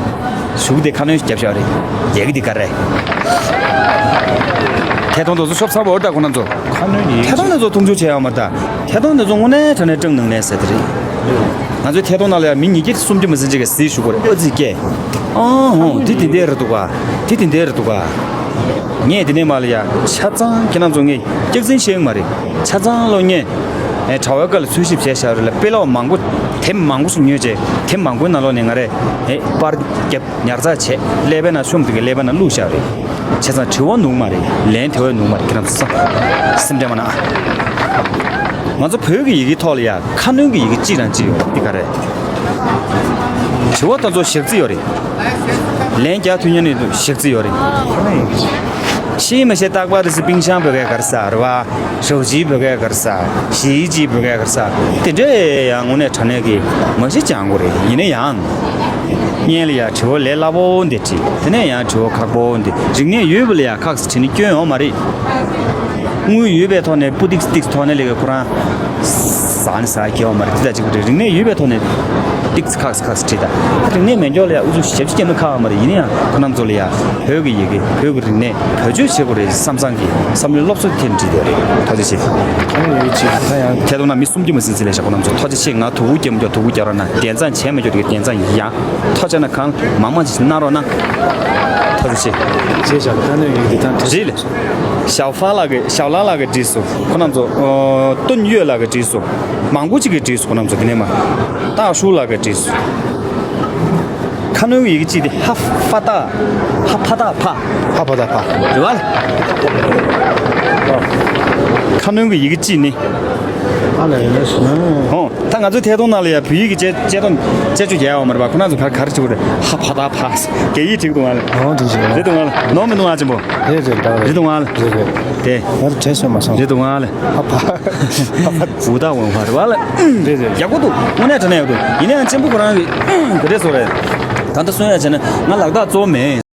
གཞུག་དེ་ཁ་སྣོན་རྒྱབ་བཞག་རེད། ཡི་གེ་འདི་ག་རེ་རེད། ཐད་གཏོང་དེ་ཚོ་ཤོབ་ཚ་པོ་ད་ཁོ་རང་ཚོ། ཁ་སྣོན་ཡི་གེ། ཐད་གཏོང་དེ་ཚོ་མཐོང་ཆུང་བྱས་ཡོད་མ་རེད་ད། ཐད་གཏོང་དེ་ཚོ་དངོས་གནས་དྲང་གནས་སྤྲང་ནང་ལས་ཟེར་དེ་རེད། ང་ཚོའི་ཐད་གཏོང་ནང་ལ་ཡང་མི་ཉིས་བརྒྱ་སུམ་ཅུ་མ་ཟིན་ཅིག་གིས་གཟིགས་ཞུ་དགོས་རེད། ཨ་ཙི་སྐད། ཨ་ཧོ། དེ་དེ་འདྲ་རེད་འདུག་ག། དེ་དེ་འདྲ་རེད་འདུག་ག། ངས་དེ་ནས་མར་ལ་ཡ་ཆ་ཚང་ཁྱེད་རང་ཚོ་ངས་སྐྱག་རྫུན་བཤད་ཀྱི་མ་རེད། ཆ་ཚང་ལོ་ངས་ཨེ་དྲ་བའི་སྐབས་ལ་འཚོལ་ཞིབ་བྱས་བཞག་རེད་ལ། དཔེ་ཀློག་མང་པོ་དེབ་མང་པོ་ཞིག་ཉོས་བྱས། དེབ་མང་པོའི་ནང་ལོགས་ནས་ང་རས་ཨེ་པར་བརྒྱབ། ཉར་ཚགས་བྱས། ཀླད་པའི་ནང་ཤོམ་དེ་གའི་ཀླད་པའི་ནང་བླུགས་བཞག་རེད། བྱས་ཙང་དྲི་བ་ནོར་མ་རེད། ལན་དེ་བས་ནོར་མ་རེད། ཁྱེད་རང་ཚོ་སེམས་ཁྲལ་མ་གནང་ཨ། ང་ཚོ་བོད་ཀྱི་ཡི་གེ་ཐོག་ལ་ཡ་ཁ་སྣོན་གྱི་ཡི་གེ་གཅིག་རང་གཅིག་ཡོད་རེད། འདི་ག་རེད། དྲི་བ་དེ་ཚོ་ཞག་རྩི་ཡོད་རེད། ལན་རྒྱག་ཐུབ་མཁན་ནི་ཞག་རྩི་ཡོད་རེད། ཤེས་མ་ཤེས་རྟག་པར་རེ་སི་པིང་ཤང་བོད་སྐད་ག་རེ་ཟེར་བ། ཞའོ་ཅི་བོད་སྐད་ག་རེ་ཟེར། ཞི་ཅི་བོད་སྐད་ག་རེ་ཟེར། དེ་འདྲས་ཡང་དངོས་གནས་དྲང་གནས་ཀྱི་མ་གཞི་སྦྱང་དགོས་རེད། ཡིན་ན་ཡང་། སྔོན་ལ་ཡ་དྲི་བ་ལས་སླ་པོ་འདི་དྲིས། དེ་ནས་ཡང་དྲི་བ་ཁག་པོ་འདི། རིག་གནས་ཡོད་པ་ལ་ཡ་ཁག་ཟེར་དྲིས་ནས་སྐྱོན་ཡོད་མ་རེད། དངུལ་ཡོད་པའི་ཐོག་ནས་པུ་ཏིག་ཏིག་ཐོག་ནས་ལས་ཀ་ཁོ་རང་ཟ་ནི་ཟ་གི་ཡོད་མ་རེད། དེ་ལྟ་ཅིག་རེད། རིག་གནས་ཡོད་པའི་ཐོག་ནས་ ཏིག་ཙི་ཁག་ཙི་ཁག་ཙི་བྲིས་ད། རིག་གནས་མེད་མཁན་ལ་ཡ་ཨུ་ཚུགས་ཞབས་ཕྱི་སྐྱེ་ན་ཁག་མ་རེད། ཡིན་ན་ཡང་ཁོ་རྣམ་ཚོ་ལ་ཡ་བོད་ཀྱི་ཡི་གེ་བོད་ཀྱི་རིག་གནས་བེད་སྤྱོད་བྱེད་དགོས་རེད་བསམ་བསམ་གྱི་བསམ་བློའི་སློབ་གསོ་དེ་འདྲ་བྲིས་ཏེ་རེད། ཐུགས་རྗེ་ཆེ། ཁ་ནས་ཡོད་ཅིག་ད་ཡང་ཐད་གཏོང་ན་མི་སུམ་ཅུ་མ་ཟིན་ཟིན་ལས་བྱ། ཁོ་རྣམ་ཚོ་ཐུགས་རྗེ་ཆེ། ང་དུ་བུ་སྐྱེ་མ་འཇོག་དུ་བུ་སྐྱེ་རོགས་གནང་། དེ་ཙང་བྱས་མ་འཇོག་དུ་དེ་ཙང་ཡང་ཐུགས་རྗེ་ཆེ་ན་གང་མང་མང་ཅིག་གནང་རོགས་གནང་། ཐུགས་རྗེ་ཆེ། རྗེས་བཞག་ཁ་ནས་ཡོད་ཀྱི་ད་འདྲ་རེད་ལ། ཞའོ་ཧྥ་ལགས་ཀྱི་ཞའོ་ལགས་ལགས་ཀྱི་བྲིས་སོ། ཁོ་རྣམ་ཚོ་ཨོ་ཏུན་ཡོད་ལགས་ཀྱི་བྲིས་སོ། མང་པོ་ཅིག་གིས་བྲིས་སོ། ཁོ་རྣམ་ཚོ་དེ་ནས་མ་ཏག་ཧྲུའུ་ལགས་ཀྱིས་བྲིས་སོ། ཁ་སྣོན་གྱི་ཡི་གེ་གཅིག་དེ་ཧ་ཧྥ་ཏ། ཧ་ཕ་ཏ་ཕ། ཧ་ཕ་ཏ་ཕ། རེད་བ་ལ། ཁ་སྣོན་གྱི་ཡི་གེ་གཅིག་ནི། ཨ་ལ་ཡིན་ན་ཞུ་ན། ཧོ། ད་ང་ཚོའི་ཐད་གཏོང་ནང་ལ་ཡ་བོད་ཡིག་གི་དཔྱད་དཔྱད་དོན་དཔྱད་བརྗོད་རྒྱག་ཡོད་མ་རེད་པ། ཁོ་རང་ཚོ་ག་ག་རེ་བྱེད་དགོས་རེད། ཧ་ཕ་ཏ་ཕ། རྒྱ་ཡིག་བྲིས་འདུག་ང་ལ། ཨོ་དེ་བྱེད་རེད་འདུག་ང་ལ། ནོར་མི་འདུག་ང་ཆེན་པོ། རེད་རེད་ད་རེད། རེད་འདུག་ང་ལ། རེད་རེད། དེ། ང་ལ་དྲན་སོང་མ་སོང་། རེད་འདུག་ང་ལ། ཧ་ཕ། ཧ་ཕ། ཝུ་ད་ཝུན་ཧ་རེད་བ་ལ། རེད་རེད། ཡག་པོ་འདུག་དངོས་གནས་དྲན་ན་ཡག་འདུག་ཡིན་ན་ཡང་ཆེན་པོ་ཁོ་རང་གི་ག་རེ་བཟོ་རེད། ད་ལྟ་གསུང་ཡ་བྱས་ན་ང་ལག་རྟགས་གཙོ་བོ་མེད།